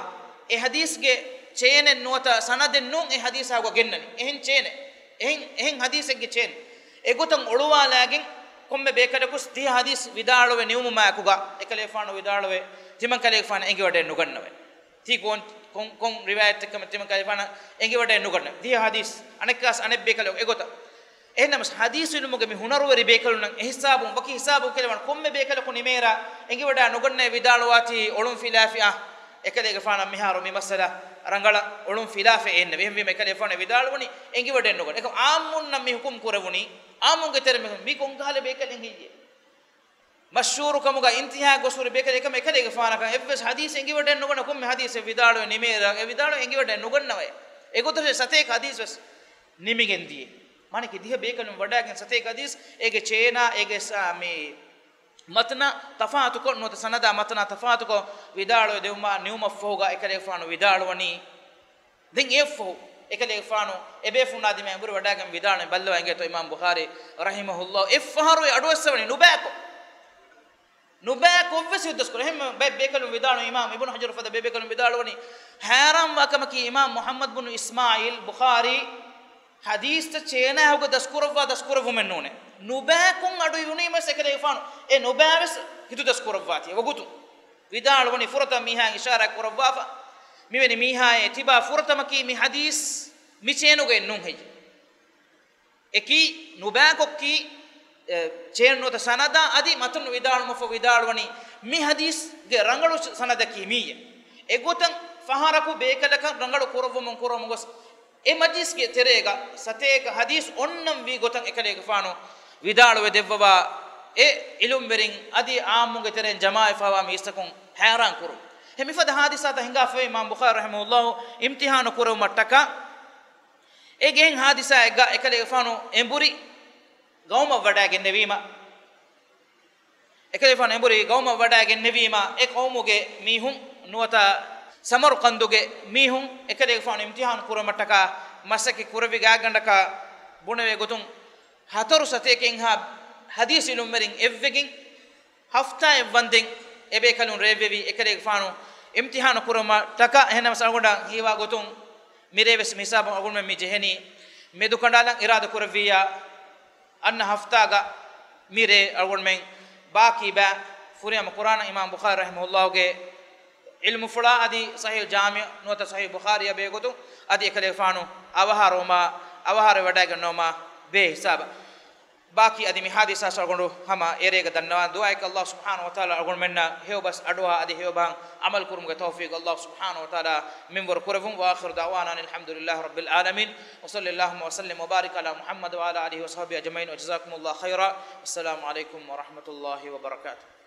އެ ޙަދީޘްގެ ޗޭނެއް ނުވަތަ ސަނަދެއް ނޫން އެ ޙަދީޘާ ގޮ ގެންނަނީ. އެހެން ޗޭނެއް، އެހެން، އެހެން ޙަދީޘެއްގެ ޗޭން އެގޮތަށް އޮޅުވާލާގެން ކޮންމެ ބޭކަލަކުސް ދިހަ ޙަދީޘް ވިދާޅުވެ ނިމުމާއެކުގަ އެކަލޭގެފާނު ވިދާޅުވެ ތިމަން ކަލޭގެފާނަށް އެނގިވަޑައެއް ނުގަންނަވައި. ތީ ކޮން، ކޮން، ކޮން ރިވާޔަތެއްކަމެއް ތިމަން ކަލޭގެފާނަށް އެނގިވަޑައެއް ނުގަންނަވައި. ދިހަ ޙަދީޘް އަނެއްކާސް އަނެއް ބޭކަލަކު އެގޮތަށް. އެހެންނަމަސް ޙަދީޘް ޢިލްމުގެ މި ހުނަރުވެރި ބޭކަލުންނަށް އެހިސާބުން ވަކި ޙިސާބު ކެލެވަން ކޮންމެ ބޭކަލަކު ނިމޭރާ އެނގިވަޑާ ނުގަންނައެއް ވިދާޅުވާތީ އޮޅުން ފިލާފިއާ އެކަލޭގެފާނަށް މިހާރު މި މައްސަލަ ރަނގަޅަށް އޮޅުން ފިލާފައެއް އެންނެވި. އެހެންވީމަ އެކަލޭގެފާނު ވިދާޅުވަނީ އެނގިވަޑައެއް ނުގަން. އެކަމް ޢާއްމުންނަށް މި ޙުކުމް ކުރެވުނީ، ޢާއްމުންގެ ތެރެ މީހުން މީ ކޮންކަހަލަ ބޭކަލެއް ހެއްޔޭ؟ މަޝްހޫރުކަމުގަ އިންތިހާ ގޮސް ހުރި ބޭކަލެއް އެކަމަ އެކަލޭގެފާނަކަށް އެއްވެސް ޙަދީޘް އެނގިވަޑައެއް ނުގަންނަ ކޮންމެ ޙަދީޘެއް ވިދާޅުވެ ނިމޭރާ އެ ވިދާޅުވެ އެނގިވަޑައެއް ނުގަންނަވައެ. އެގޮތަށް ސަތޭކަ ޙަދީޘް ވެސް ނިމިގެން ދިޔަ. މާނައަކީ ދިހަ ބޭކަލުން ވަޑައިގެން ސަތޭކަ ޙަދީޘް އޭގެ ޗޭނާ އޭގެ ސާ-، މި މަތްނާ ތަފާތުކޮށް ނުވަތަ ސަނަދާ މަތްނާ ތަފާތުކޮށް ވިދާޅުވެ ދެވުމާ ނިމުމަށްފަހުގަ އެކަލޭގެފާނު ވިދާޅުވަނީ ދެން އެއަށްފަހު އެކަލޭގެފާނު އެބޭފުޅުންނާ ދިމާއަށް އެނބުރި ވަޑައިގެން ވިދާޅުވަނީ ބައްލަވާ އިނގޭތޯ އިމާމް ބުޚާރީ ރަޙިމަހުﷲ އެއްފަހަރު އެ އަޑުއައްސަވަނީ ނުބައިކޮށް. ނުބައިކޮށްވެސް ހިތުދަސްކުރޭ. އެހެން ބައެއް ބޭކަލުން ވިދާޅުވި އިމާމް އިބްނު ޙަޖަރު ފަދަ ބައެއް ބޭކަލުން ވިދާޅުވަނީ ހައިރާންވާ ކަމަކީ އިމާމް މުޙައްމަދު ބުނު އިސްމާޢީލް ބުޚާރީ ޙަދީޘްތައް ޗޭނާހުގަ ދަސްކުރައްވާ ދަސްކުރެއްވުމެއް ނޫނޭ. ނުބައިކޮށް އަޑު އިވުނީމަސް އެކަލޭގެފާނު އެ ނުބައިވެސް ހިތުދަސްކުރައްވާތީ ވަގުތު ވިދާޅުވަނީ ފުރަތަމަ މީހާއަށް އިޝާރާތް ކުރައްވާފަ، މިވެނި މީހާއޭ ތިބާ ފުރަތަމަކީ މި ޙަދީޘް މި ޗޭނުގައެއް ނޫން ހެއްޔެވެ؟ އެކީ ނުބައިކޮށްކީ، އެ، ޗޭން ނުވަތަ ސަނަދާ އަދި މަތުން ވިދާޅުމަށްފަހު ވިދާޅުވަނީ މި ޙަދީޘްގެ ރަނގަޅު ސަނަދަކީ މިއްޔެ. އެގޮތަށް ފަހަރަކު ބޭކަލަކަށް ރަނގަޅު ކުރައްވަމުން ކުރަމުން ގޮސް އެ މަޖިލިސްގެ ތެރޭގަ ސަތޭކަ ޙަދީޘް އޮންނަން ވީ ގޮތަށް އެކަލޭގެފާނު ވިދާޅުވެ ދެއްވަވާ އެ ޢިލްމުވެރިން އަދި ޢާއްމުންގެ ތެރެއިން ޖަމާވެފަވާ މީސްތަކުން ހައިރާން ކުރުން. އެ މިފަދަ ޙާދިސާތައް ހިނގާފައި އިމާމް ބުޚާރީ ރަޙިމަހުﷲ އިމްތިޙާނު ކުރެވުމަށްޓަކާ އޭގެ އެހެން ޙާދިސާއެއްގަ އެކަލޭގެފާނު އެނބުރި ގައުމަށް ވަޑައިގެންނެވީމަ، އެކަލޭގެފާނު އެނބުރި ގައުމަށް ވަޑައިގެންނެވީމަ، އެ ޤައުމުގެ މީހުން ނުވަތަ ސަމަރުޤަންދުގެ މީހުން އެކަލޭގެފާނު އިމްތިޙާނު ކުރުމަށްޓަކާ މަސައްކަތް ކުރެއްވި ގާތްގަނޑަކަށް ބުނެވޭ ގޮތުން، ހަތަރު ސަތޭކައެއްހާ ޙަދީޘް ޢިލްމުވެރިން އެއްވެގެން ހަފްތާއެއް ވަންދެން އެބޭކަލުން ރޭވެވީ އެކަލޭގެފާނު އިމްތިޙާނު ކުރުމަށްޓަކާ. އެހެންނަމަސް އަޅުގަނޑަށް ހީވާ ގޮތުން މިރޭ ވެސް މިހިސާބުން އަޅުގަނޑުމެން މި ޖެހެނީ މެދުކަނޑާލަން އިރާދަ ކުރެއްވިއްޔާ އަންނަ ހަފްތާގަ މިރޭ އަޅުގަނޑުމެން ބާކީ ބައި ފުރިހަމަ ކުރާނަން. އިމާމް ބުޚާރީ ރަޙިމަހުﷲގެ ޢިލްމުފުޅާ އަދި ޞަޙީޙުލް ޖާމިޢު ނުވަތަ ޞަޙީޙުލް ބުޚާރީއާ ބެހޭގޮތުން އަދި އެކަލޭގެފާނު އަވަހާރަވުމާ، އަވަހާރަވެ ވަޑައިގަންނަވުމާ ބެހޭ ހިސާބަށް. ބާކީ އަދި މި ޙާދިސާ އަޅުގަނޑު ހަމަ އޭރޭގަ ދަންނަވާން. ދުޢާއެއް ﷲ ސުބްޙާނަހޫ ވަތަޢާލާ އަޅުގަނޑުމެންނަށް ހެޔޮބަސް އަޑުއަހާ އަދި ހެޔޮބަހަށް ޢަމަލު ކުރުމުގެ ތައުފީޤު ﷲ ސުބްޙާނަހޫ ވަތަޢާލާ މިންވަރު ކުރެއްވުން. وآخر دعوانا أن الحمد لله رب العالمين. وصلى اللهم وسلم وبارك على محمد وعلى آله وصحبه أجمعين. وجزاكم الله خيرا. والسلام عليكم ورحمة الله وبركاته.